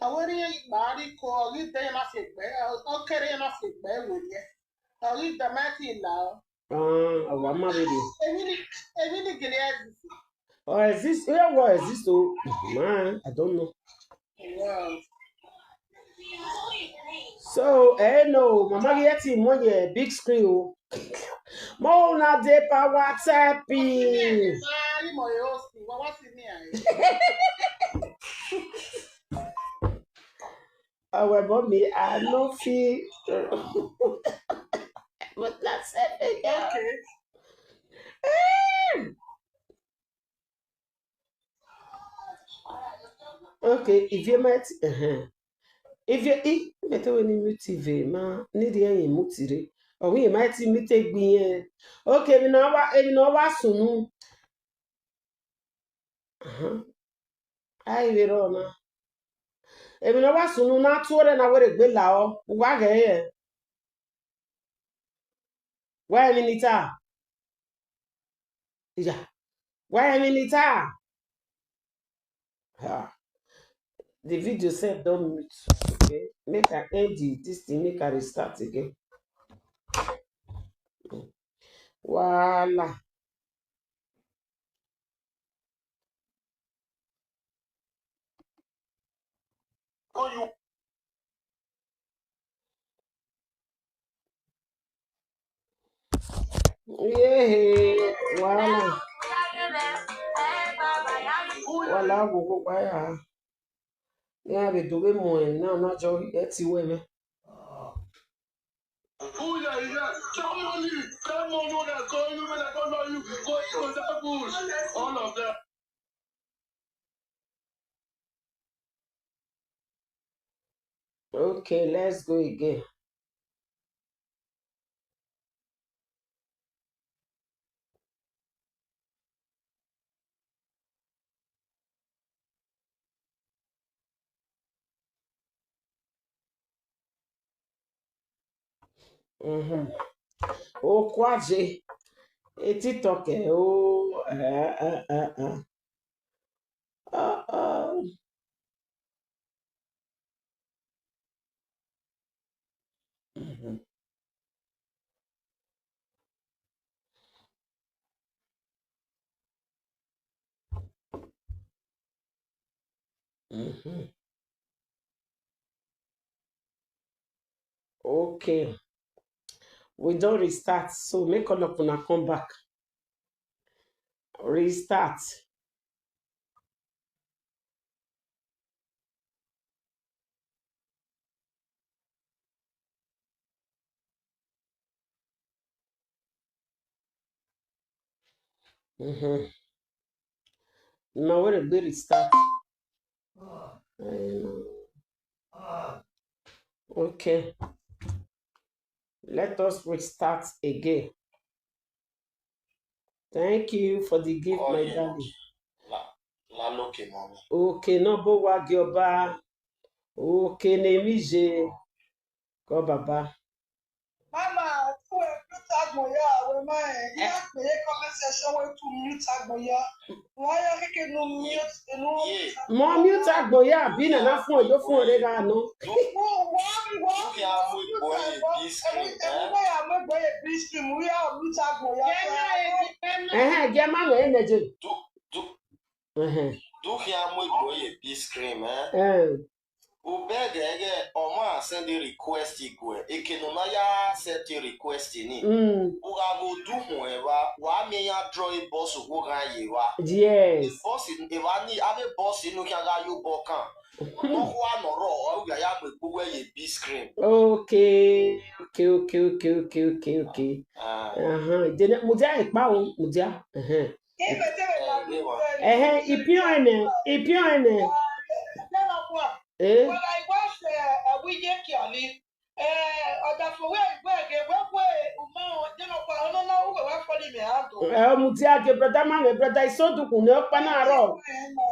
Àwọn eré yẹn gbà á rí kọ ọ̀rí dé yẹn máa fi gbẹ́ ọ̀kẹ́rẹ́ yẹn máa fi gbẹ́ wò yẹn. I'll leave the mighty now. Ah, our married. Emily, Emily Gilead. Or exist? Yeah, what exist? Oh, man, I don't know. Wow. So, eh, no, Mama Yeti, mo ye big screen. Oh. Mo na de power tapping. Sorry, my host. What was in here? Our mommy, I no feel. But that's it. Okay. Okay, if you might, uh-huh. If you eat, better when you mute T V, ma, need the any mute it. Or we might mute a beer. Okay, we know what, we know what soon. Uh-huh. I will run. Emi na wa sunu na tuore na were gbe la o. Wa ge ye. Wa emi ni ta. Yeah. Wa emi ni ta. Ah. The video sef don mute. Okay. Make I end the, this thing, make I restart again. Voila. Call you. Yeah, voila. Voila, go go buy her. Yeah, we do it more now, not just get to women. Who you are here? Come on, you. Come on, you that call you, when I call you, go eat on that bush. All of them. Okay, let's go again. Mm-hmm. Oh, Kwaje. Eti toke. Oh, uh, uh, uh, uh. Uh, uh. Mm-hmm. Mm-hmm. Okay. We don't restart. So make all of una come back. Restart. Mm-hmm. Now where the restart? Um, okay. Let us restart again. Thank you for the gift, my darling. La, la loke, mommy. Okay, no bo wa gi oba. Okay, name is Ko baba. Mama, tu e mute agboya, we ma e. Ya pe ye comment section we tu mute agboya. Why you kike no mute, no Yeah. Mo mute agboya, bi na na fun yo fun re ga no. Duke amu igbo ye big screen, eh? Eh, eh, ge ma na energy. Du, du, Eh, Duke amu igbo ye big screen, eh? eh. Ubegege, oma send the request igwe. Eke no na ya send the request ni. Mm. Uga go du hun eva, wa mi ya draw a boss wo ga ye wa. Yes. Boss in eva ni, ave boss inu ki aga yo bokan. No kwa no ro, o ya ya me gbo we ye big screen. Okay. Okay, okay, okay, okay, okay, okay. Ah. Uh-huh. Then mudia ipa o, mudia. Uh-huh. Eh, ipion ene, ipion ene. Eh. Eh, mudia ke brother man, eh, brother isodu kun ne okpa na ro.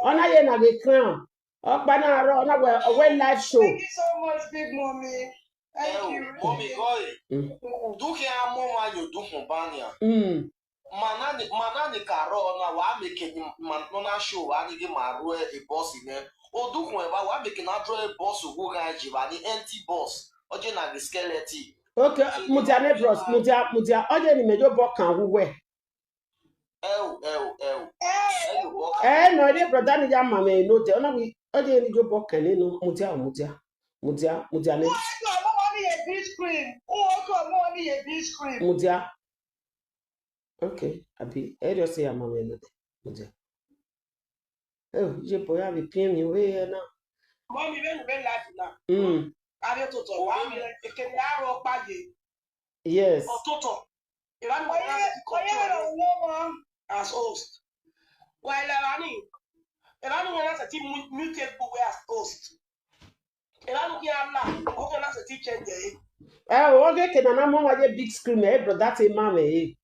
Ona ye na ge crown. Okpa na ro, ona we, we live show. Thank you so much, big mommy. Thank Ewu, you. Mommy Goy, Mm. duke amo ma yo du fun banya. Mm. Manani, manani karo na wa make ni man no na show wa ni ge maru e boss ne. O du kun e ba wa make na draw e boss wo ga ji ba ni empty boss. Oje na the skeleton. Okay, mudia ne bros, mudia, mudia. Oje ni mejo bo kan wuwe. Ew, ew, ew. Ew, what? Eh, no, the brother ni ya mama no de. Ona we, oje ni jo bo kan ni no, mudia, mudia, mudia, mudia ne, Who also no money a beach cream? Who also no money a beach cream? Mudia. Okay, abi. E just say ya mama no de. Mudia. Oh, je po ya bi pin mi we na. Mommy, when we laugh now. Mm. Are to to wa mi ke ya ro pa ye. Yes. Ototo. Ìbánu wọn láti control as host. Wà ilẹ̀ wa ní. Ìbánu wọn láti ti mute gbogbo as host. Ìbánu kí á là. Ó kẹ́ láti ti change ẹ̀. Eh, oge ke na na mo wa je big screen, eh, brother, te mama, eh.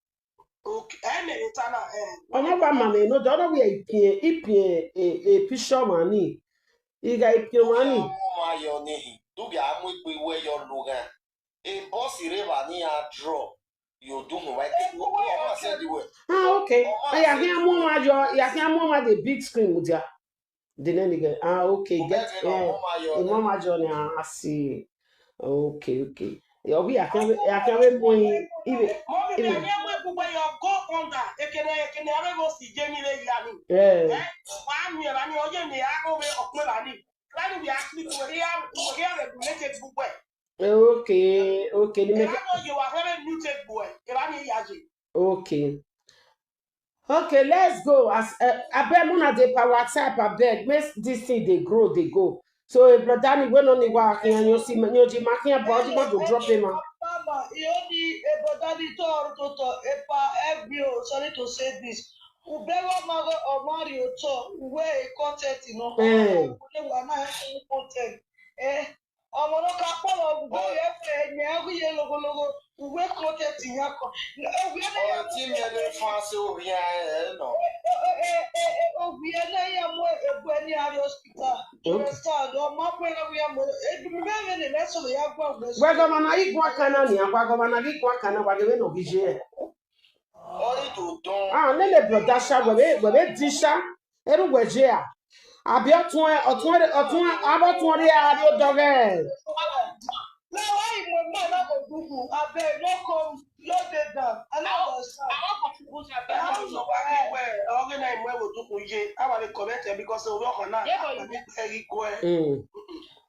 Okay. Ẹ mẹ̀rin tánà ẹ̀. Ona wa mama no de, ona we ipin, ipin, e, e, picture money. Iga ipin money. Ọmọ ayọ̀ ni. Dúkìá mú ìpè wẹ́yọ lóga. A boss rẹ wà ní a draw. Yóò dùn mọ́ wáyé. Wọ́n máa ṣe di wẹ̀. Ah, okay. Eh, ya hia mo ma jo, ya hia mo ma the big screen, mudia. The name again. Ah, okay. Get, eh, mo ma jo ni, ah, I see. Okay, okay. Ya bi ya kan, ya kan we mo yin ibe. Mommy, me me we gbogbo your go under. Ekene, ekene, abe mo si je ni le ya ni. Eh. Eh? Wa mi ra ni oye ni a ko we okun ra ni. Ra ni we actually to here, to here regulated gbogbo ẹ̀. Okay, okay. Ni me Ìbánu yìí wà fẹ́rẹ̀ mute gbogbo ẹ̀. Ìbánu yà jẹ. Okay. Okay, let's go. As, uh, abeg, una dey power type, abeg. Make this thing dey grow, dey go. So, eh, brother, ni we no ni wa, eh, you see, you ji ma, eh, but you want to drop him, ah. Mama, you only a brother the door to to a pa every, oh, sorry to say this. Ubego mago omari oto, uwe content no. Eh. Uwe wa na content. Eh, ọmọ náà ká pọ̀ lọ gbogbo yẹn fẹ́ ẹ̀yìn ẹ̀rú yẹn logologo, uwe content yẹn kọ. Uwe náà Ọ̀rọ̀ tí mi lè fún aṣọ òbí ẹ̀ nà. Obi ene ya mo ebu eni ari hospital. Understand? O ma pe na ya mo ebi mi be me ne me so ya gwa gwa. Gwa goma na igwa kana ni, gwa goma na igwa kana, gwa gebe no gije. Ọ̀rọ̀ tó dán. Ah, nene brother sha, gwa be, gwa be disha. Eru gwa je a. Abi otun, otun, otun, abo tun ri a ri o doge. Na wa imo ma na ko dugu. Abeg, no come, no dey down. I no understand. I wan contribute, abeg. How you know why you wear? Oge na imo wo dugu ye. I wan comment because of your na. Yeah, but you- Abi very go. Mm.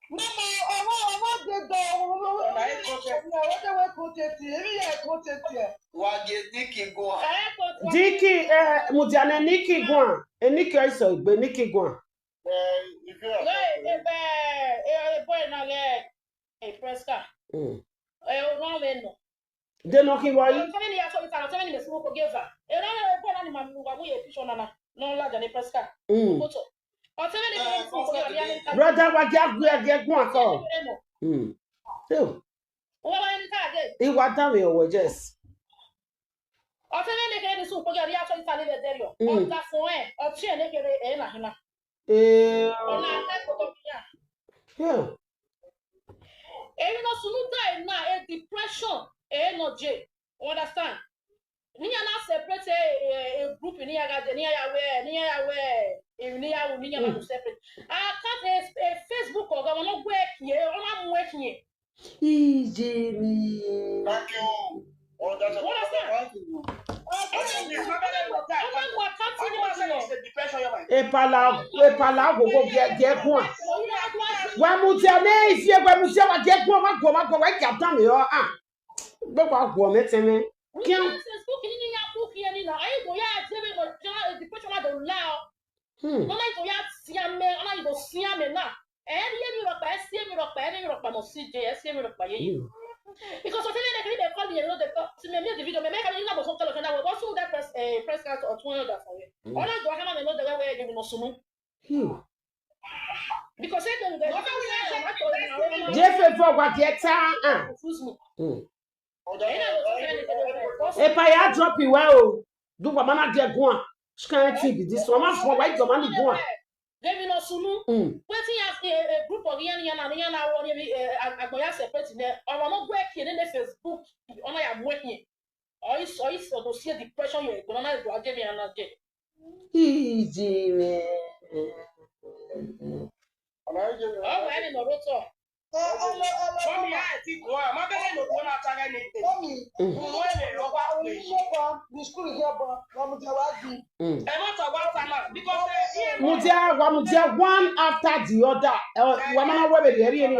No, no, I wan, I wan dey down. Na e content. Na what I wan content. Emi ya content here. Wage Diki go. I wan contribute. Diki, eh, mudiane Niki gwan. E Niki iso gbe Niki gwan. Eh, if you are No, e, e, e, e, boy na le, e, Presca. Mm. E, o no me no. De no ki wa yi. Ọtí mi ni yàtọ̀ ìtàn, ọtí mi ni mèsì wọn kò gé va. E, no, no, e, boy na ni màmú wa mú yẹ píṣọ nana. No, la jẹ ní Presca. Mm. Kótó. Ọtí mi ni Eh, mèsì wọn kò gé va. Brother, wa ge agu ge gwan ko. Mm. So, Wọ́n wáyé ní káàdé. Iwa down your wages. Ọtí mi ni kẹ́ni sùn kò gé rí aṣọ ìtàn nílẹ̀ dẹ́rẹ́. Mm. Ọ̀gá fún ẹ, ọtí ẹ̀ ní kéré ẹ̀ nà hínà. Eh, Ọ̀nà àtẹ́kọ̀ọ́ tó fi yà. yeah. Èyí lọ sùn ní táì náà, ẹ depression, ẹ nà jẹ. You understand? Níyà náà separate a, a, a group níyà gàdé, níyà yà wẹ̀, níyà yà wẹ̀, èyí níyà wò, níyà náà separate. Àkáǹtì ẹ, ẹ, Facebook ọ̀gá wọn ló gbé ẹ̀kì ẹ̀, wọ́n máa mú ẹ̀kì ẹ̀. Ije mi. Thank you. Oh, that's a What is that? Thank you. Ọ̀gá wọn mú àkáǹtì ní wọ́n ti lọ. Epala, epala gogo ge ge gwan. Wa mudiane ifi e, wa mudia wa ge gwan, wa gwan, wa gwan, wa ge down yo. Ah. Gbe wa gwan me teme. Kian. Facebook ni ni ya book yẹn ni na. Ayi ko ya je me mo jona depression ma do la. Hmm. Mama ko ya si ame, ana ko si ame na. E ye mi ro pa, e si mi ro pa, e mi ro pa mo si je, e si mi ro pa ye. Hmm. Because of the, they call you, you know, they call, see me, me the video, me make a little more something like that. What's that press, eh, press out or two hundred for you? Hmm. All I go have, I know the way you know, sumu. Hmm. Because I don't get. Je fe fo wa ge ta, ah. Confuse me. Hmm. Oh, that's Eh, no, no, no, no, no, no. Epa ya drop iwe o. Do wa mana ge gwan. Scan T V this one. Ma fo wa ge mana gwan. They be no sunu. Hmm. Wetin ya, a, a group of yan yan yan na wo ni, eh, agboya separate ne. Ọ̀rọ̀ no gwe ki ni Facebook. Ona ya mwe ki. Oyi so, oyi so to see depression you go na go age me ana ge. Ije mi. Oh, we ni no roto. Ọmọ, ọmọ, Mami, I think wa, ma bele no go na ta Anything. Mommy, Mm. When they run away. Ẹ má talk about that now, because, eh, Mudia, wa Mudia, one after the other. Uh, wa mana wa be yeri yeri.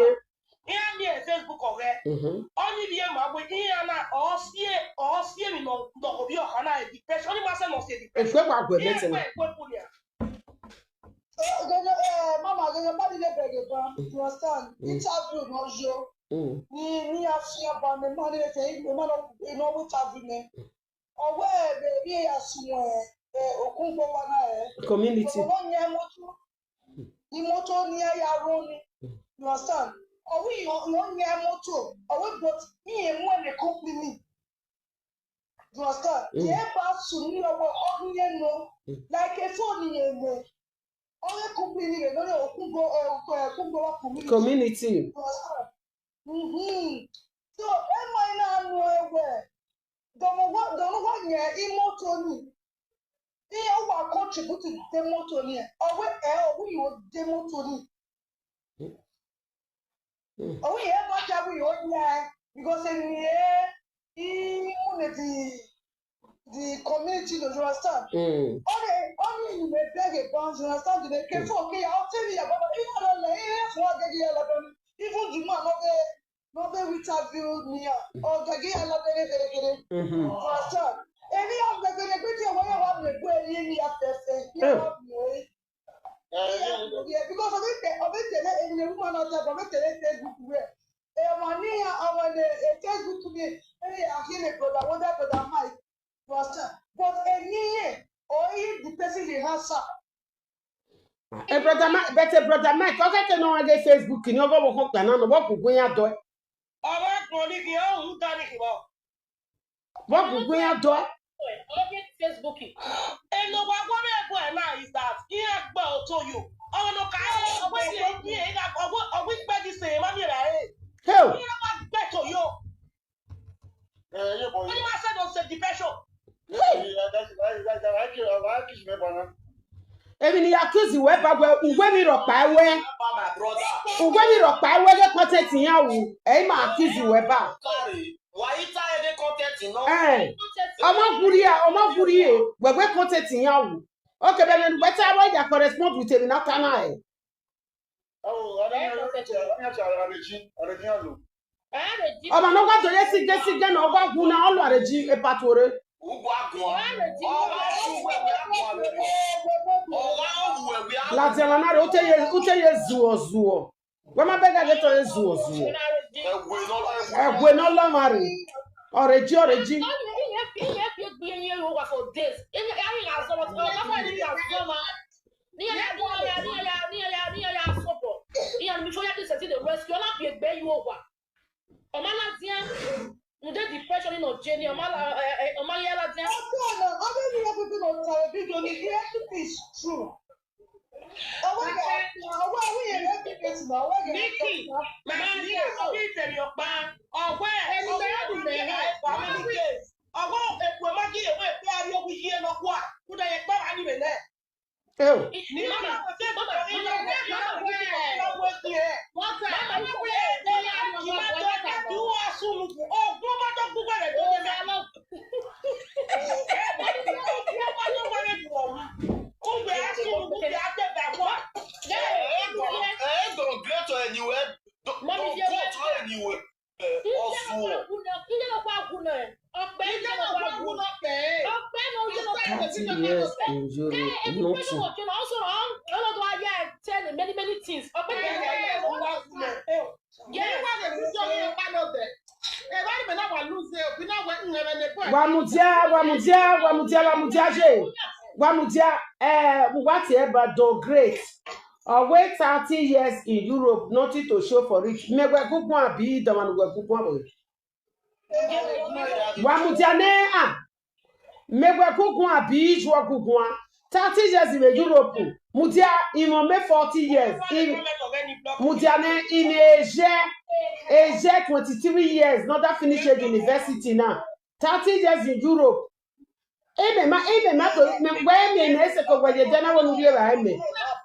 Ihe a na-eme Facebook ọghe. Mhm. Onye bi ya ma bụ ihe a na ọ sie, ọ sie mi nọ, nọ obi ọha na depression. Onye masị nọ sie depression. Ekwe kwa gwe Ihe mete. Ekwe, ekwe kwuru ya. Eh, mama, gẹ́gẹ́ bá nílé bẹ̀rẹ̀ bá, you understand? Mm. Interview náà yọ. Mm. Ní, ní àfihàn bá mi, má nílé tẹ̀, ìgbé má lọ, ìnáwó interview mi. Ọwọ́ ẹ̀ bẹ̀rẹ̀ bí ẹ̀yà sùn ẹ̀, ẹ̀, òkun gbọ́ wa náà ẹ̀. Community. Ọmọ yẹn mọ́tò. Ní mọ́tò ní ẹ̀yà rónì. You understand? Ọwọ́ ìyọ̀, ìyọ̀ yẹn mọ́tò. Ọwọ́ ìbọ̀tì, ní èmú ẹ̀ lè company. You understand? Mm. Yẹn bá sùn ní ọwọ́ ọdún yẹn nù. Mm. Like a phone yẹn nù. Ọwọ́ company yẹn lórí òkun gbọ́, ẹ̀, òkun, ẹ̀, òkun gbọ́ wa community. Community. You understand? Mm-hmm. So, ẹ mọ iná nu ẹwẹ́. Dọ̀mọ̀wọ́, dọ̀mọ̀wọ́ yẹn, ìmọ́tò ni. Iye wà contribute dé mọ́tò ni ẹ̀. Ọwọ́ ẹ̀, ọwọ́ yìí ó dé mọ́tò ni. Mm. Ọwọ́ yẹn bá jáwé yìí ó yẹ. Because ẹ̀ nìyẹn, ìmúlẹ̀ di the community, you understand? Mm. Only, only you may beg a bounce, you understand? They came for okay, I'll tell you about it. Even the man, not the, not the interview me. Or the guy, not the, the, the, Mm-hmm. You understand? Any of the, the, the, the, where you want to go, any of the, the, you Oh. have no. Yeah, because of it, of it, and the woman out there, of it, Facebook where. Eh, one year, I want a Facebook to me. Hey, I hear a brother, what that brother Mike. You understand? But a year, or if the person they answer. Eh, brother Mike, but, eh, brother Mike, okay, can no get Facebook, you know, what we na no, what we going to do? Ọwọ́ kan ní kí ọ̀hún dání kì bọ́. What we going to do? Oge Facebook. Eno wa wa me go na is that ihe akpa oto yo. Ọwọ́ no ka ọwọ́ ti ihe ihe ọwọ́ ọwọ́ ikpe dị sị ma mi ra e. Hell. Ihe wa gbe to yo. Eh, yeah, boy. Onye ma sị no sị depression. Emi ni accuse we ba we ugwe mi ro pa we. Ugwe mi ro pa we ge content yan wu. E ma accuse we ba. Sorry. Why you tie the content in? Eh. Ọmọ guri ya, ọmọ guri e. We we content yan wu. Okay, be me we ta we ya correspond with emi na kana e. Oh, I don't know. Ọmọ no gwa to ye sige sige na ọgwa gu na ọlụ areji epatore. Ugwu agụọ. Ladiana na ute ye ute ye zuo zuo. Wema bega ge to ye zuo zuo. Egwe no lo mari. Oreji oreji. Ọmọ aládìá, ǹdé depression nínú ọ̀jẹ̀ ni, ọmọ alá-, ẹ, ẹ, ọmọ ayé aládìá. Ọjọ́ ọ̀nà, ọdún ní ọdún tó lọ tàbí bí domi, the everything is true. Ọwọ́ yẹn, ọwọ́ àwọn èèyàn ló fi kẹ́sì náà, ọwọ́ yẹn. Nikki, màá ní ọ̀bí ìtẹ̀lẹ̀ ọ̀pá, ọ̀wẹ́, ọwọ́ ẹ̀kọ́ mi ní kéèsì, ọwọ́ èkó ẹ̀ má kí èkó ẹ̀ pé ariwo yìí ẹ̀ lọ́kọ́ à, kúndà yẹn pẹ́ wà níbẹ̀ náà. Ew. Anywhere. Don't, don't go to anywhere. Thirty years in Europe, nothing. Wa Mudia, wa Mudia, wa Mudia, wa Mudia je. Wa Mudia, eh, what ever do great. Or wait thirty years in Europe, nothing to show for it. Me we gugu abi, the one we gugu abi. Wa Mudia ne a. Me we gugu abi, ju gugu a. Thirty years in Europe. Mudia, in me forty years. In Mudia ne in Asia. Asia twenty-three years. Not that finished university now. Thirty years in Europe. Eme ma, eme ma to, me, we me ne se ko we ye dena wonu ye ba eme.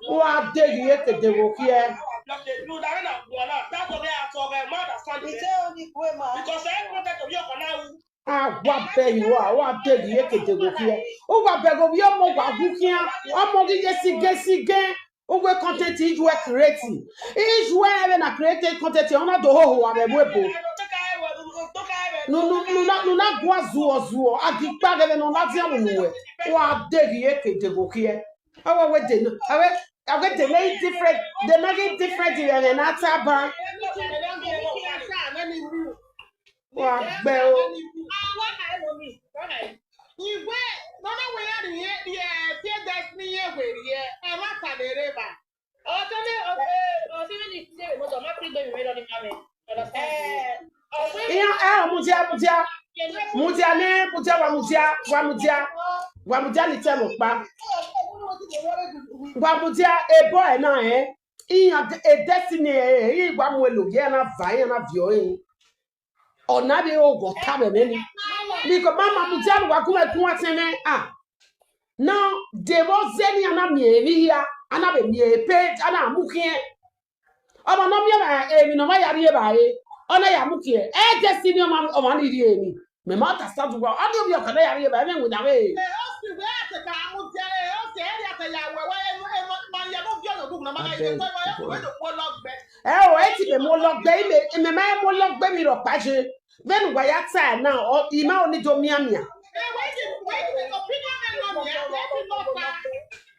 Wa de ye ke de wo kie. Love the blue, that na gbona. That's the way I talk. I understand. He say only way man. Because I wanted to be a now. Awa bẹ iwọ, awa bẹ iye kete gokie. Uwa bẹ gokie ọmọ wa gukia. Ọmọ gige sige sige. Uwe content ijwe create. Ijwe ebe na create content ona do ho wa bebo. Nuna nuna nuna gwa zuo zuo. Agikpa ebe no na dia mu we. Wa de iye kete gokie. Awa we de no. Awe awe de na different. De na different ebe na taba. Wa gbe o. Ìwé lọ́nà wẹ̀yà nìyẹn ni ẹ fi ẹ dẹ́sí ní yẹn wèrè yẹ ẹ má pàdé rẹ bá. Ọjọ́ ní ọjọ́ ní ìdílé rẹ̀ mọ́tò má fi gbẹ̀mí rẹ̀ lọ́dún máa rẹ̀. Iya eh mudia mudia. Mudia ne mudia wa mudia wa mudia. Wa mudia ni temo pa. Wa mudia ebo e na eh. Iya e destiny eh. Iya wa mu elo ye na va ye na vio eh. Ona be o go ta be me ni. Because mama mudia wa ku me ku wa teme ah. Now they was zeni ana mi evi ya ana be mi e page ana mukie. Ọmọ náà mi ẹ̀ èmi náà má yàrá yẹ báyìí. Ọ̀nà yà mú kí ẹ. Ẹ jẹ́ sí ní ọmọ ọmọ ní ìdí èmi. Mẹ̀mọ́ ọ̀tà sáà dùgbọ́. Ọ̀nà omi ọ̀kadà yàrá yẹ báyìí. Mẹ̀wìn náà wẹ̀. Ẹ ó sì wẹ́ àtẹ̀kà àmújẹ ẹ ó sì ẹ̀rí àtẹ̀yà wẹ̀wẹ́ ẹ máa ń yẹ kó fi ọ̀nà dùn náà máa ń yẹ kó ẹ kó ẹ kó lọ́gbẹ́. Ẹ o ẹ ti bẹ̀ mo lọ gbẹ ibẹ̀ ẹ̀mẹ̀ máa mo lọ gbẹ mi rọ̀ pàṣẹ. Bẹ́ẹ̀ni wàyà tà ẹ̀ náà ọ̀ ìmá onídó míàmíà. Ẹ wẹ́ẹ̀dì wẹ́ẹ̀dì opinion ẹ̀ lọ nìyà wẹ́ẹ̀dì lọ́ta.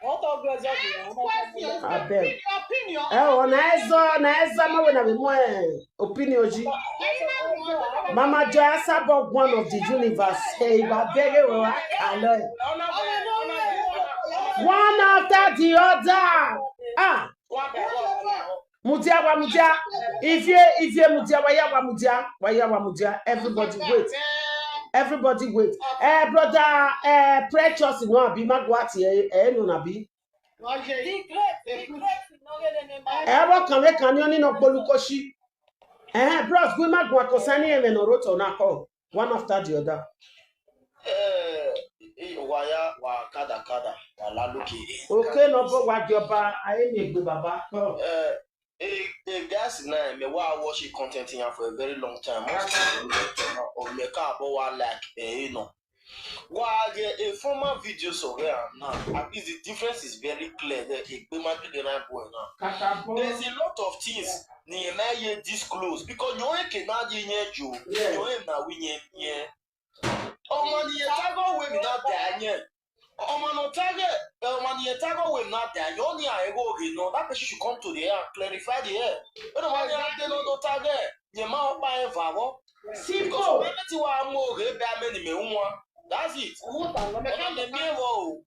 Wọ́n tọ́ gbé ọjọ́ bìí. Questions. Abeg. Opinion. Ẹ o na ẹ zọ na ẹ zọ ma wẹ̀ na mi mú ẹ opinion ji. Mama Joy Asabo one of the universe. Hey, ba bẹ́ẹ̀ wẹ̀ wá kà lọ ẹ̀. One after the other. Ah, mudia wa mudia. If you if you mudia wa ya wa mudia wa ya wa mudia. Everybody wait. Everybody wait. Eh, brother, eh, Precious, no, abi magwati, eh, eh, no, nabi. The great, the great, no really name. Eh, what can we can you no bolukoshi? Eh, bros, we magwa concerning him and Oroto na call one after the other. Eh, eh, waya wa kada kada wa laluki. Okay, no, but what your ba, I ain't a good baba. Oh. Eh, eh, eh, guys, na me wa watch content here for a very long time. Most of the lecture now, or me ka bo wa like, eh, you know. Wa ge a former video so where I'm now. At least the difference is very clear. There, a big man to the right boy now. There's a lot of things ni na ye disclose because you ain't can not ye you. You ain't now we ye. Ọmọ ni etago we mi na da nye. Ọmọ no tage, ọmọ ni etago we mi na da nye. Oni a ego ge no. That person should come to the air and clarify the air. We don't want to have no no tage. Nye ma opa e vavo. Because when ti wa mo ge be ameni me unwa. That's it. Ọmọ me mi ewo.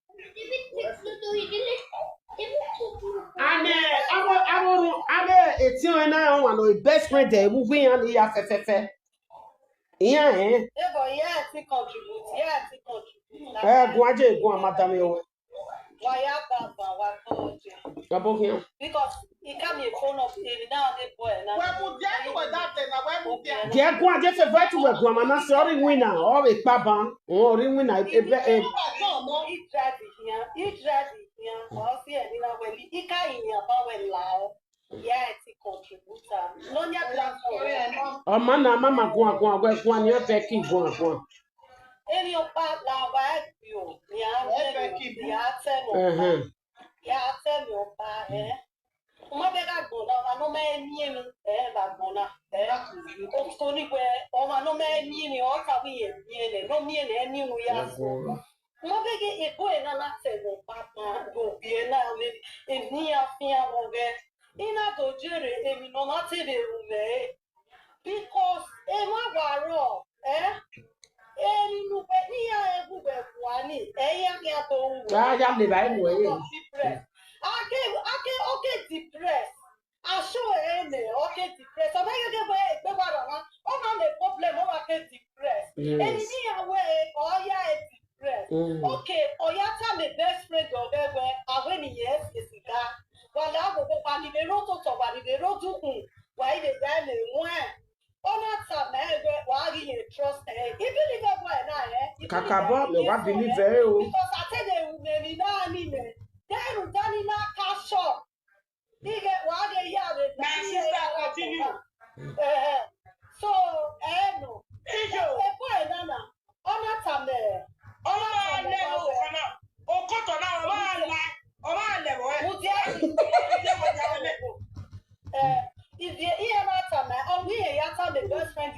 Ame amo amo ame eti o na o wa no best friend de wu gbe yan ni ya fefefe. Iya eh. Ebo, yeah, ti contribute. Yeah, ti contribute. Eh, gwaje gwa madam yo. Waya baba wa koje. Gabo kiyan. Because he come in phone of him now the boy now. Wẹ́n mu díẹ̀ ní wẹ̀ dá tẹ̀ náà wẹ́n mu díẹ̀. Je gwaje fe vet we gwa mana sorry winner. O be pa ban. O ri winner e be e. He tried it here. He tried it here. Or see, you know, when he can't hear about when lao. Yeah, it's a contributor. No, yeah, platform. Ọmọ na mama gwa gwa gwa gwa ni e fe ki gwa gwa. Any of that lao wa e bi o. Yeah, Ẹ fẹ́ kí n bú. Yeah, tell me. Mhm. Yeah, tell me about eh. Mo be ga gbona wa no me mi mi eh ba gbona eh. O to ni we o ma no me mi mi o ka wi e mi e no mi e mi nu ya so. Mo be ge e ko e na na se mo pa pa go bi e na we e ni a fi a mo ge. Ina do jere e mi no ma te de ru me. Because e ma wa ro eh. E ni nu pe ni ya e gu be wa ni e ya mi a to wu. Ya ya le ba e mo e. Depressed. Ake ake oke depressed. Aso ene oke depressed. Ọmọ yẹn gbé gbé wà lọ́wọ́. Ó máa ń lè problem ó wà ké depressed. Èyí Yes. níyàwó ẹ̀ ọ̀ya ẹ̀ depressed. Mm. Okay, ọ̀ya tá mi best friend ọ̀rẹ́ wẹ̀ àwọn ènìyàn ẹ̀ sì sìgá. Wà láàbò pupa níbi eré tó tọ̀ wà níbi eré dúkùn wà ilé ìyá ẹ̀ lè mú ẹ̀. Ó náà tà mẹ́ẹ̀ẹ́dẹ́ wà á rí yẹn trust ẹ̀. Ibi ní bẹ́ẹ̀ bọ̀ ẹ̀ náà ẹ̀. Kàkà bọ́ mi wá believe ẹ o. Because àtẹ̀lẹ̀ ìwù mẹ́rin náà nìyẹn. Dẹ́rù dání náà ká ṣọ̀. Nígbà wà á lè yá rẹ̀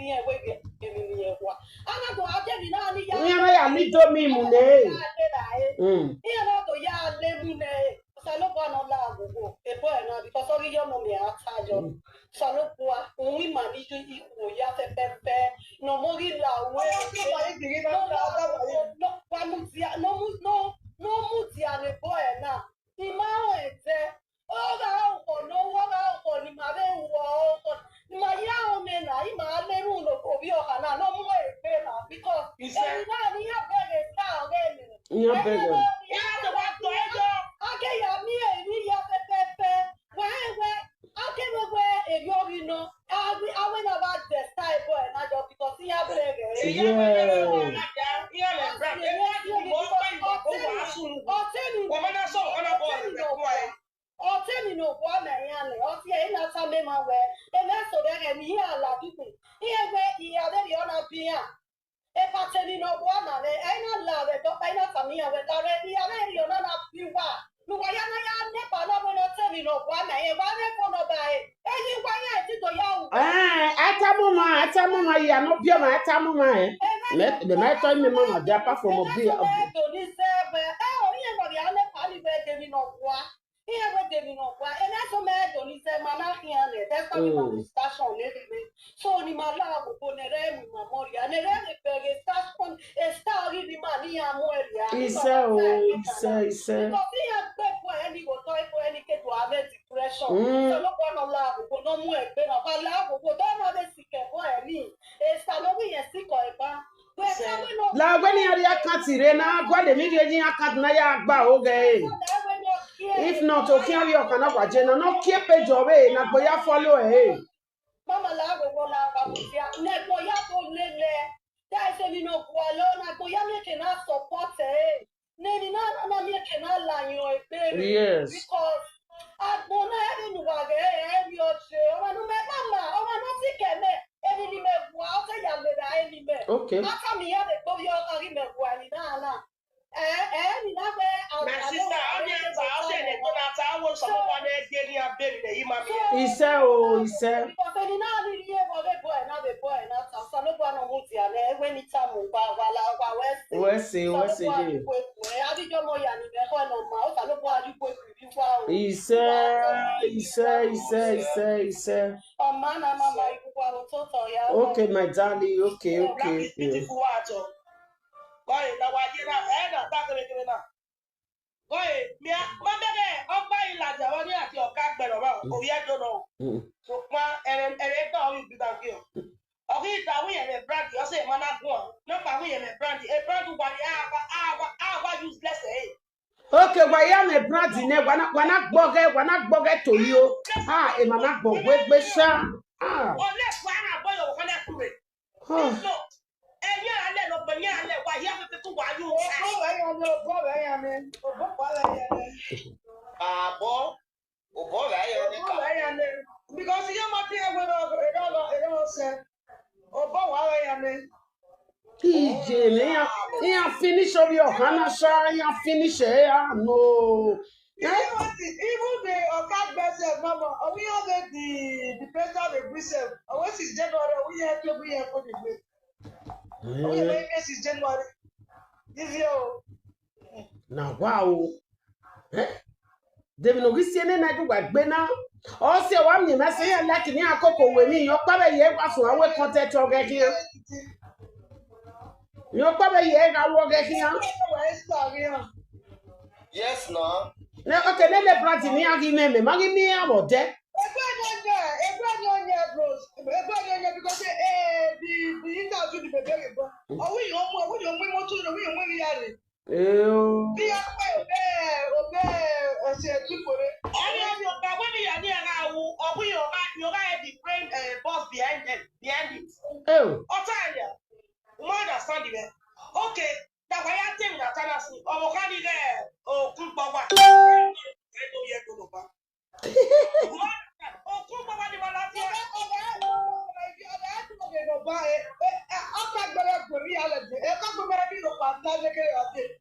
ihe we ge-, emi ni ye wa. Ana go aje mi na ni ya. Ihe na ya ni do mi mu ne. Ya le la e. Mm. Ihe na go ya le mu ne. Salobua no la agogo. E bo e na, because ori yo no me ata yo. Mm. Salobua, unwi ma ni ju iku ya fe fe fe. No mo ri la we. No, no, no, wa mu dia, no mu, no, no mu dia ne bo e na. Ima o ete. Oga oko no, oga oko ni ma be wo oko. Ni ma ya o me na, ima le mu no ko bi oka na, no mu e pe na, because Ise. Emi na ni ya be ge sa o ge me. Ni ya be ge. Ya te wa to e jo. Ake ya mi e ni ya pe pe pe. We we. Ake we we e yo ri no. Awi awe na ba de sa e bo e na jo, because ya be ge. Yes. Iya me brand, e mo ko ni mo ko wa su. Otemi. Wa ma na so ona bo e ko e. Otemi no bo me ya ne. Oti e na ta me ma we. E me so be ge mi ya la dudu. Iye we iya de ri ona bi ya. E pa temi no bo na le. E na la we do pa ina ta mi ya we la re iya we ri ona na bi wa. Lu wa ya na ya ne pa na we no temi no bo me. E wa ne ko no ba e. E yi wa ya ti do ya u. Eh, ata mo ma, ata mo ma ya no bi ma, ata mo ma e. Me, me ma to mi ma ma dia pa fo mo bi. Do ni se be. E o iye mo ya ne pa ni we de mi no bo. Ihe we de mi no bo. E na so me do ni se ma na hi ane. That's how we discussion everywhere. So ni ma la go bo ne re mi ma mo ri. Ne re mi pe ge sta kon, e sta ri ni ma ni ya mo ri ya. Ise o, ise, ise. Because ihe pe bo e ni go to e bo e ni ke do ave depression. Mm. So no bo no la go bo no mu e pe na ba la go bo do na de si ke bo e ni. E sta no wi e si ko e ba. La we ni ari akati re na gwa de mi je ni akati na ya gba o ge. If not, o ki ari okan na gwa je na no ki e pe jo we na gbo ya follow e. Mama la go go la ba ya. Ne gbo ya to le le. Ya se mi no gwa lo na gbo ya me ke na support e. Ne ni na na na me ke na la yo e pe. Yes. Because agbo na e ni wa ge e mi o se. O ma no me mama, o ma no si ke me. E ni ni me gwa o te ya le da e ni me. Okay. Ata mi ya de gbo yo ka ri me gwa ni na na. Eh, eh, ni na be. My sister, audience, I say they go na ta wo so mo na ge ni a be ni yi ma mi. Ise o, ise. Because e ni na ni ye mo be boy na be boy na ta. So no bo no mu ti ane e we ni ta mu ba wa la wa we se. We se, we se je. Abi jo mo ya ni me ko no ma. O sa no bo aju ko bi wa o. Ise, ise, ise, ise, ise. Ọmọ na mama iku kwa o to to ya. Okay, my darling. Okay, okay. Beautiful water. Boy, na wa ye na, eh, na ta kere kere na. Boy, mi a, ma be de, o gba ila ja wa ni ati o ka gbe lo ba, o ye do no. Mm. So pa ere ere to o bi ta ki o. O ki ta wi e me brand, o se ma na go. No pa wi e me brand, e brand wa ni a wa, a wa, a wa useless e. Okay, wa ya me brand ne, wa na, wa na gboge, wa na gboge to yo. Ah, e ma na gboge gbe sha. Ah. O le kwa na boy o ko le kure. Huh. If not, e nya le no gbe nya le wa ya pe tu wa yo. O bo wa ya me, o bo wa ya me, o bo wa ya me. Abo, o bo wa ya me. O bo wa ya me. Because you must hear we no, e no, e no se. O bo wa ya me. Ije ne ya, ya finish of your hana sha, ya finish e ya no. Eh? Even the, even the Oka Gbese, mama, are we all the, the, the president of the Gbese? Are we since January? Are we here to be here for the Gbese? Are we here since January? This year, oh. Na wow. Eh? David no gisi ne na ju gba gbe na. O se wa mi na se ya like ni akoko we ni yo pa be ye wa fun awe content o ge ki. Yo pa be ye ga wo ge ki. Yes, na. Ne, okay, ne le brand ni agi me me. Ma gi mi a wo de. Egbe ni onye, egbe ni onye, bros. Egbe ni onye, because, eh, the, the interview the baby boy. Are we young? Are we young? We want to know, we young, we are. Ew. Bí a pé òbẹ́, òbẹ́ ẹsẹ̀ tí kò rẹ̀. Ẹni ẹni ọ̀gá wọ́n ní ìyá ní ẹ̀ka àwọ̀ ọ̀gbìn yorùbá, yorùbá ẹ̀ the brain, eh, boss behind them, behind it. Ew. Ọ̀tá ẹ̀yà, mo understand rẹ̀. Okay, dàgbà yá tèmi nà tánà sí ọmọ ká ní ilẹ̀ òkun gbọ̀ wà. Ẹ̀ tó yẹ kó lọ bá. Okun baba ni bala ti.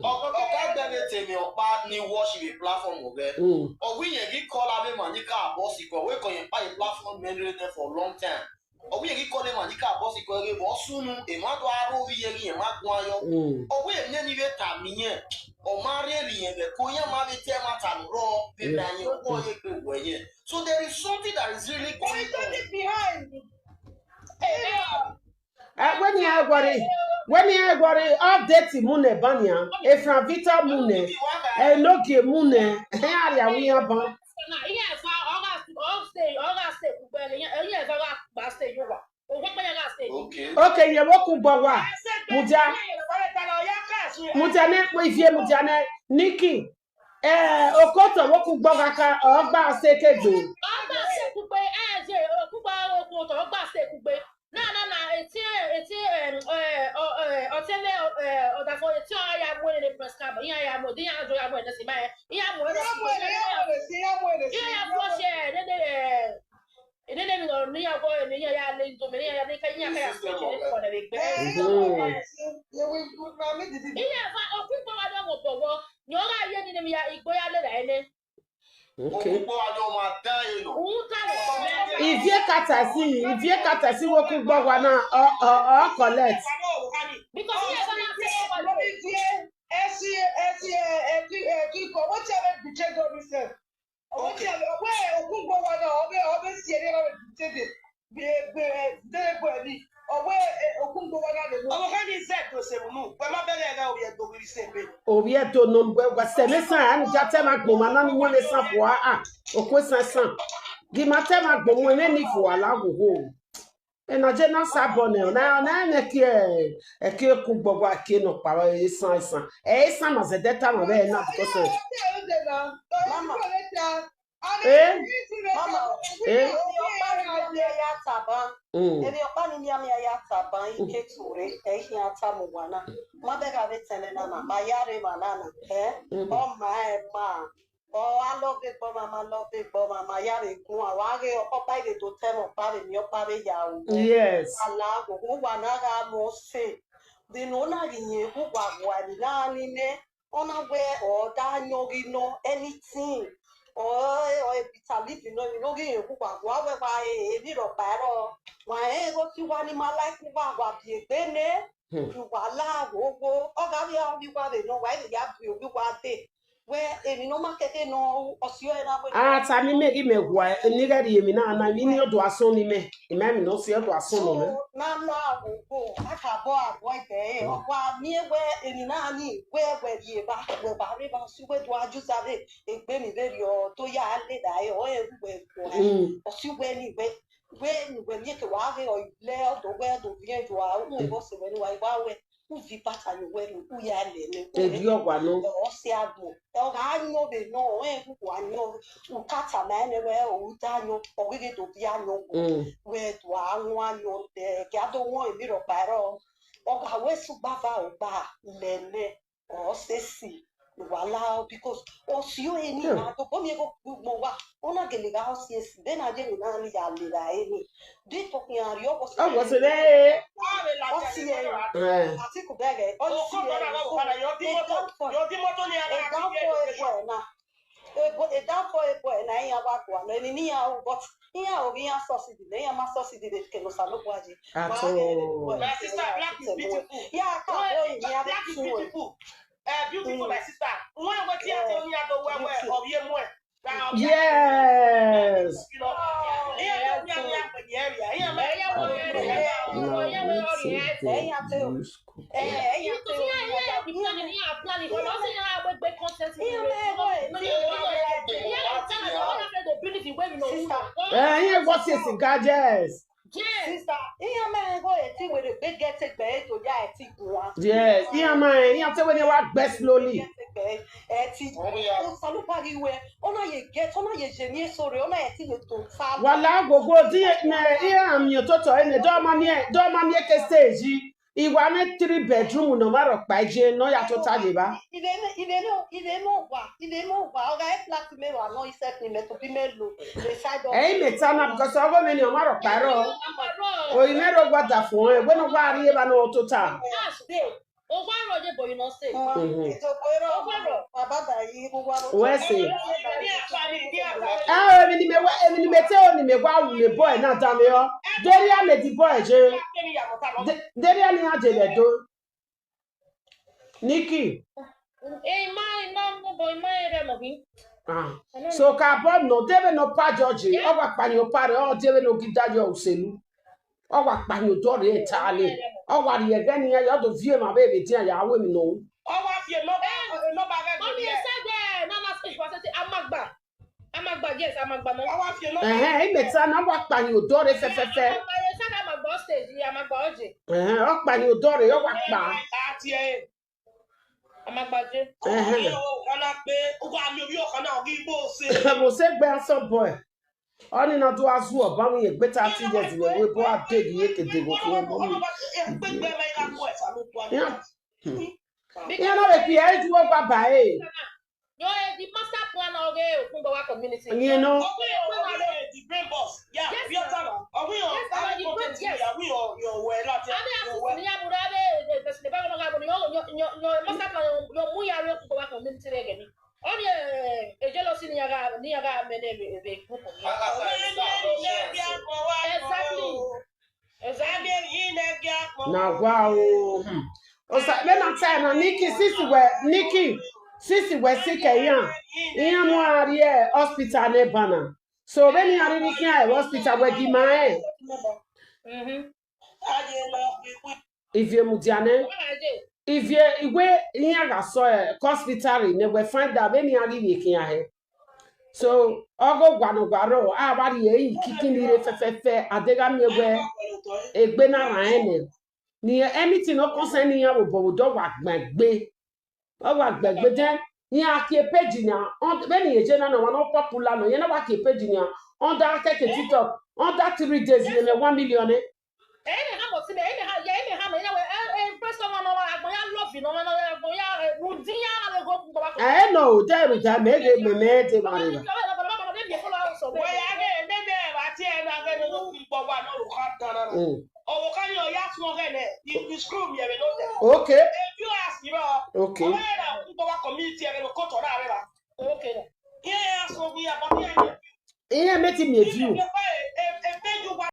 Ọkọ ká gbẹmí tèmi ọ̀pá ní worship platform ọ̀gẹ́. Ọ̀wí yẹn kí kọ́lá bí màá ní ká bọ́ sí kọ̀ wé kọ̀ yẹn pa yẹn platform mẹ́rin there for long time. Piri kole manika bosi ko ege bo sunu e ma do aro vi yeri e ma gwa yo. Mm. Owe ne ni ve ta mi yen. O ma re ri yen ve ko yen ma ve te ma ta no ro ve na yen ko ye pe we yen. So there is something that is really going on behind. Eh, when you are worried, when you are worried, update mune banya. Efra Vita mune, eh, no ke mune, eh, aria wi aban. Na ihe efa ọ ga ọ se ọ ga se kugbele ihe ihe efa ga gba se yo wa. O gba ya ga se. Okay. Okay, ye wo ku gbo wa. Mudia. Mudia ne mo ifie mudia ne Nikki. Eh, okoto wo ku gbo ga ka o gba se ke gbe. Ọ gba se kugbe eh je o ku gba okoto ọ gba se kugbe. Na na na eti eti eh eh o- eh otele eh odafo eti o ya mo ne press card ya ya mo di ya jo ya mo ne si ma ya mo ne si ya mo ne si ya mo ne si ya mo se ne ne eh ne ne mi ni ya go ne ya ya le ndo me ya ya ne ka ya ka ya se ko ne be gbe. Ihe fa okwu mgbawa na ọmụ bọwọ na ọ ga-ahịa niile m ya igbo ya lera ene. Okay. Ivie katasi, ivie katasi woku gbọgwa na ọ ọ ọ collect. Because ihe fa na-asị ọgwa dị. Esi esi eti eti ko wetin I dey betray God this time. Wetin I dey wey okun gbọgwa na ọbẹ ọbẹ si eri ọbẹ betray dey be be dey go ẹni ọwẹ okun gbọgwa na dey no. Ọmọ kan ní zẹ tó ṣe mú pẹ má bẹ̀rẹ̀ ẹ̀rẹ́ orí ẹ̀dọ́ orí ṣe pé. Orí ẹ̀dọ́ nọ gbẹ wà sẹ́mi sàn á ní já tẹ́ máa gbọ̀n máa náà ní wọ́n lè sàn fún wa á òkú sàn sàn. Gìmá tẹ́ máa gbọ̀n wọn ní fún wa láwòwò. Ena je na sabone na na ne ki e e ki ku gbogbo ki no pa e san san e san ma ze de ta ma be na because mama eh mama eh ya taba mm ebi opa ni mi ami ya taba ike ture e ya ta mo wana ma be ga be tele na ma ma ya re ma na na eh mm o ma e ma Ọ alọve gbọmama lọve gbọmama ya vbe gun a wa ghe ọkpa ivbe do tẹ mwẹ ọkpa vbe miẹn ọkpa vbe ya ru. Yes. Ala ghogho wa na gha mọ ọse vbene ọ na ghi yen egwu wa gua emwi na ni nẹ ọ na wẹ ọ da yan ghi nọ anything. Ọ ọ bitter leaf nọ emwi ne ọ ghi yen egwu wa gua wẹ wa emwi rhọkpa ẹrọ wa rẹn igho ti wa ni ma like uwa wa biegbe nẹ. Uwa la ghogho ọ gha vbe a ovbi uwa vbe nọ wa vbe ya bu ovbi uwa dee. Wẹ emwi ne ọ ma kẹkẹ nọ ọ si ọre na wẹ. A ta ni mẹ ghi mẹ ghua ni ghẹ rhie emwi na na emwi ni ọ do asọn ni mẹ. Ima emwi ne ọ si ọ do asọn nọ mẹ. Na na ghogho a ka bọ abọ ẹbẹ ẹre ọ wa miẹn wẹ emwi na ni wẹ wẹ rhie evba wẹ wa rre evba ọ si wẹ do a juza vbe egbe emwi vberriọ do ya le da ẹre ọ rẹn ru wẹ guan ọ si wẹ ni wẹ wẹ ni wẹ miẹn ke wa ghe ọ lẹ ọdọ wẹ ọdọ viẹn ju a u wẹ vbọ sẹ wẹ ni wa wa wẹ u vi bata ni wẹ ni u ya lẹ nẹ. Eri ọ wa nọ. Ọ si agbọn ọ gha yan vbe nọ ọ rẹn gu wa yan u ka tama ẹnẹ wẹ u da yan ọ ghi ghi do via yan wẹ wẹ do a wan yan dẹ ẹgia do wan emwi rhọkpa ẹrọ ọ gha wẹ sẹ ugbava ọ gba lẹ nẹ. Ọ sesi wa la because ọ si ore ni na do bo mi ego gbogbo wa ọ na gele gha ọ si esi be na je ni na ni ya le ra eni di to ki ari ọ si ọ si ere ọ si ere ati ku bẹgẹ ọ si ere so e down for e boy na e down for e boy na iyan wa gua na eni ni iyan o but iyan o iyan subsidy na iyan ma subsidy de ke no sa no gua je. At all. My sister, black is beautiful. Yeah, I can't go in here. Black is beautiful. Uh, beautiful, my sister. Nwa wetin I tell you, I go well well. Of ye mwe. Yes. Sister, iyan ma ẹn gho eti were gbe gẹte gbe e to ya ẹti guan. Yes, iyan ma ẹn iyan te were wa gbe slowly. Ẹti Osanobua ghi wẹ ọ na ye gẹte ọ na ye ye ni eso rre ọ na ẹti ye to ta. Wa la gogo di ne iran mi ototo ene do ma mi do ma mi eke stage. Iwa ne three bedroom no ma rokpa je no ya tota ye ba. Ile ne ile ne ile ne wa ile ne wa o ga e flat me wa no iset ni me to bi me lo. Ẹ̀yin mẹ́ta náà because ọgọ́ mi ni ọmọ rọ̀ pàrọ̀. Òyìn mẹ́rin ó gbọ́dọ̀ fún ẹ wẹ́n wá rí ẹ bá náà tó tà. Ogwaro je boy no say. Mhm. Ogwaro. Where say? Ni afani, ni afani. Ah, èmi ni me wa, èmi ni me te o ni me wa le boy na da me o. Deria me di boy je. Kemi ya mo ta mo. De- Deria ni a je le do. Nikki. Eh, ma, ma, mo boy, ma, ere mo bi. Ah. So ka bo no debe no pa George. O wa pa ni o pa re, o debe no gida yo uselu. O wa pa ni o do re ta le. O wa ri ege ni ya yo do vie ma be be dia ya we mi no. Ọwọ́ fi ẹ̀ nọ́mbà ẹ̀ nọ́mbà rẹ̀ Mọ́mí ẹ sẹ́gbẹ̀ ẹ̀ náà last week wọ́n ṣe ti amagba. Amagba, yes, amagba mọ́. Ọwọ́ fi ẹ̀ nọ́mbà. Eh eh, imeta na wa pa ni o do re fe fe fe. Amagba ẹ sẹ́gbẹ̀ amagba stage yìí, amagba ọ̀jẹ̀. Eh eh, o pa ni o do re, o wa pa. Àti ẹ̀ amagba jẹ́. Eh eh. Ọ̀kan náà pé ó wà ní orí ọ̀kan náà rí bó ṣe. Mo se gbe aso boy. Oni na do azu o ba mi e gbe thirty years we we bo a de di ye ke de go fi e bo mi. Gbẹgbẹ mẹ́ta kú ẹ̀fà ló bu Yeah. àná. Iye na le pi e ju o gba ba e. Yo, eh, the master plan of the Okunbawa community. You know. Ọkùnrin ọkùnrin rẹ̀ the brain boss. Yeah, Yes, bí ọ̀tá rà. Ọ̀gbìn yóò Yes, kárí the kó brain, tẹ̀sí Yes. ìyàwó yóò yọ̀ wẹ̀ láti Ami yọ̀ assist wẹ̀. Ni ya bura be the person the bago na ga buni yo yo yo yo master plan yo mu ya re Okunbawa community re gani. Oni eh e jealousy ni ya ga ni ya ga me ne be be group ni. Ọ̀gbìn yìí ní ilé bí akọ̀ wá. Exactly. Exactly. Na wa o. Hmm. O sa me na tell na Nikki sisi we Nikki sisi we sick e yan. Iyan mo ari e hospital ne bana. So when you are Nikki e hospital we gi ma e. Mhm. Ivie mudiane. Ivie iwe iyan ga so e hospital ne we find out when you are Nikki e. So ogo gwano gwaro a wa ri e kiki ni re fe fe fe adega mi we egbe na ra ene. Ni anything no concern ni ya wo bo do wa gbegbe. O wa gbegbe then ni a ki page ni on be ni eje na na wa no popular no ye na wa ki page ni on da ke ke TikTok on da three days ni me one million eh. Ene ha mo ti me ene ha ya ene ha me ya we eh eh press on no wa agbo ya love no wa agbo ya eh, rudinya na le go ku ba. Eh no, there we da me ge me me de ma re. Wọ́n yà á gẹ̀ ẹ́ mẹ́mẹ́ ẹ̀ bá tiẹ̀ náà gẹ̀ ló fi gbọ́ wa náà ló ká dáná náà. Mm. Ọ̀wọ̀ ká ní ọ̀yá fún ọ̀gẹ̀ nẹ̀ ní screw mi ẹ̀rẹ̀ ló tẹ̀. Okay, Ebi ó yà sí rọ. okay. Ọ̀wọ́ yẹn náà kú gbọ́ wa community ẹ̀rẹ̀ ló kó tọ̀ náà rẹ̀ bá. Okay. Yẹ́n yà sọ bí abọ́ bí ẹ̀rẹ̀. Iye me ti me view.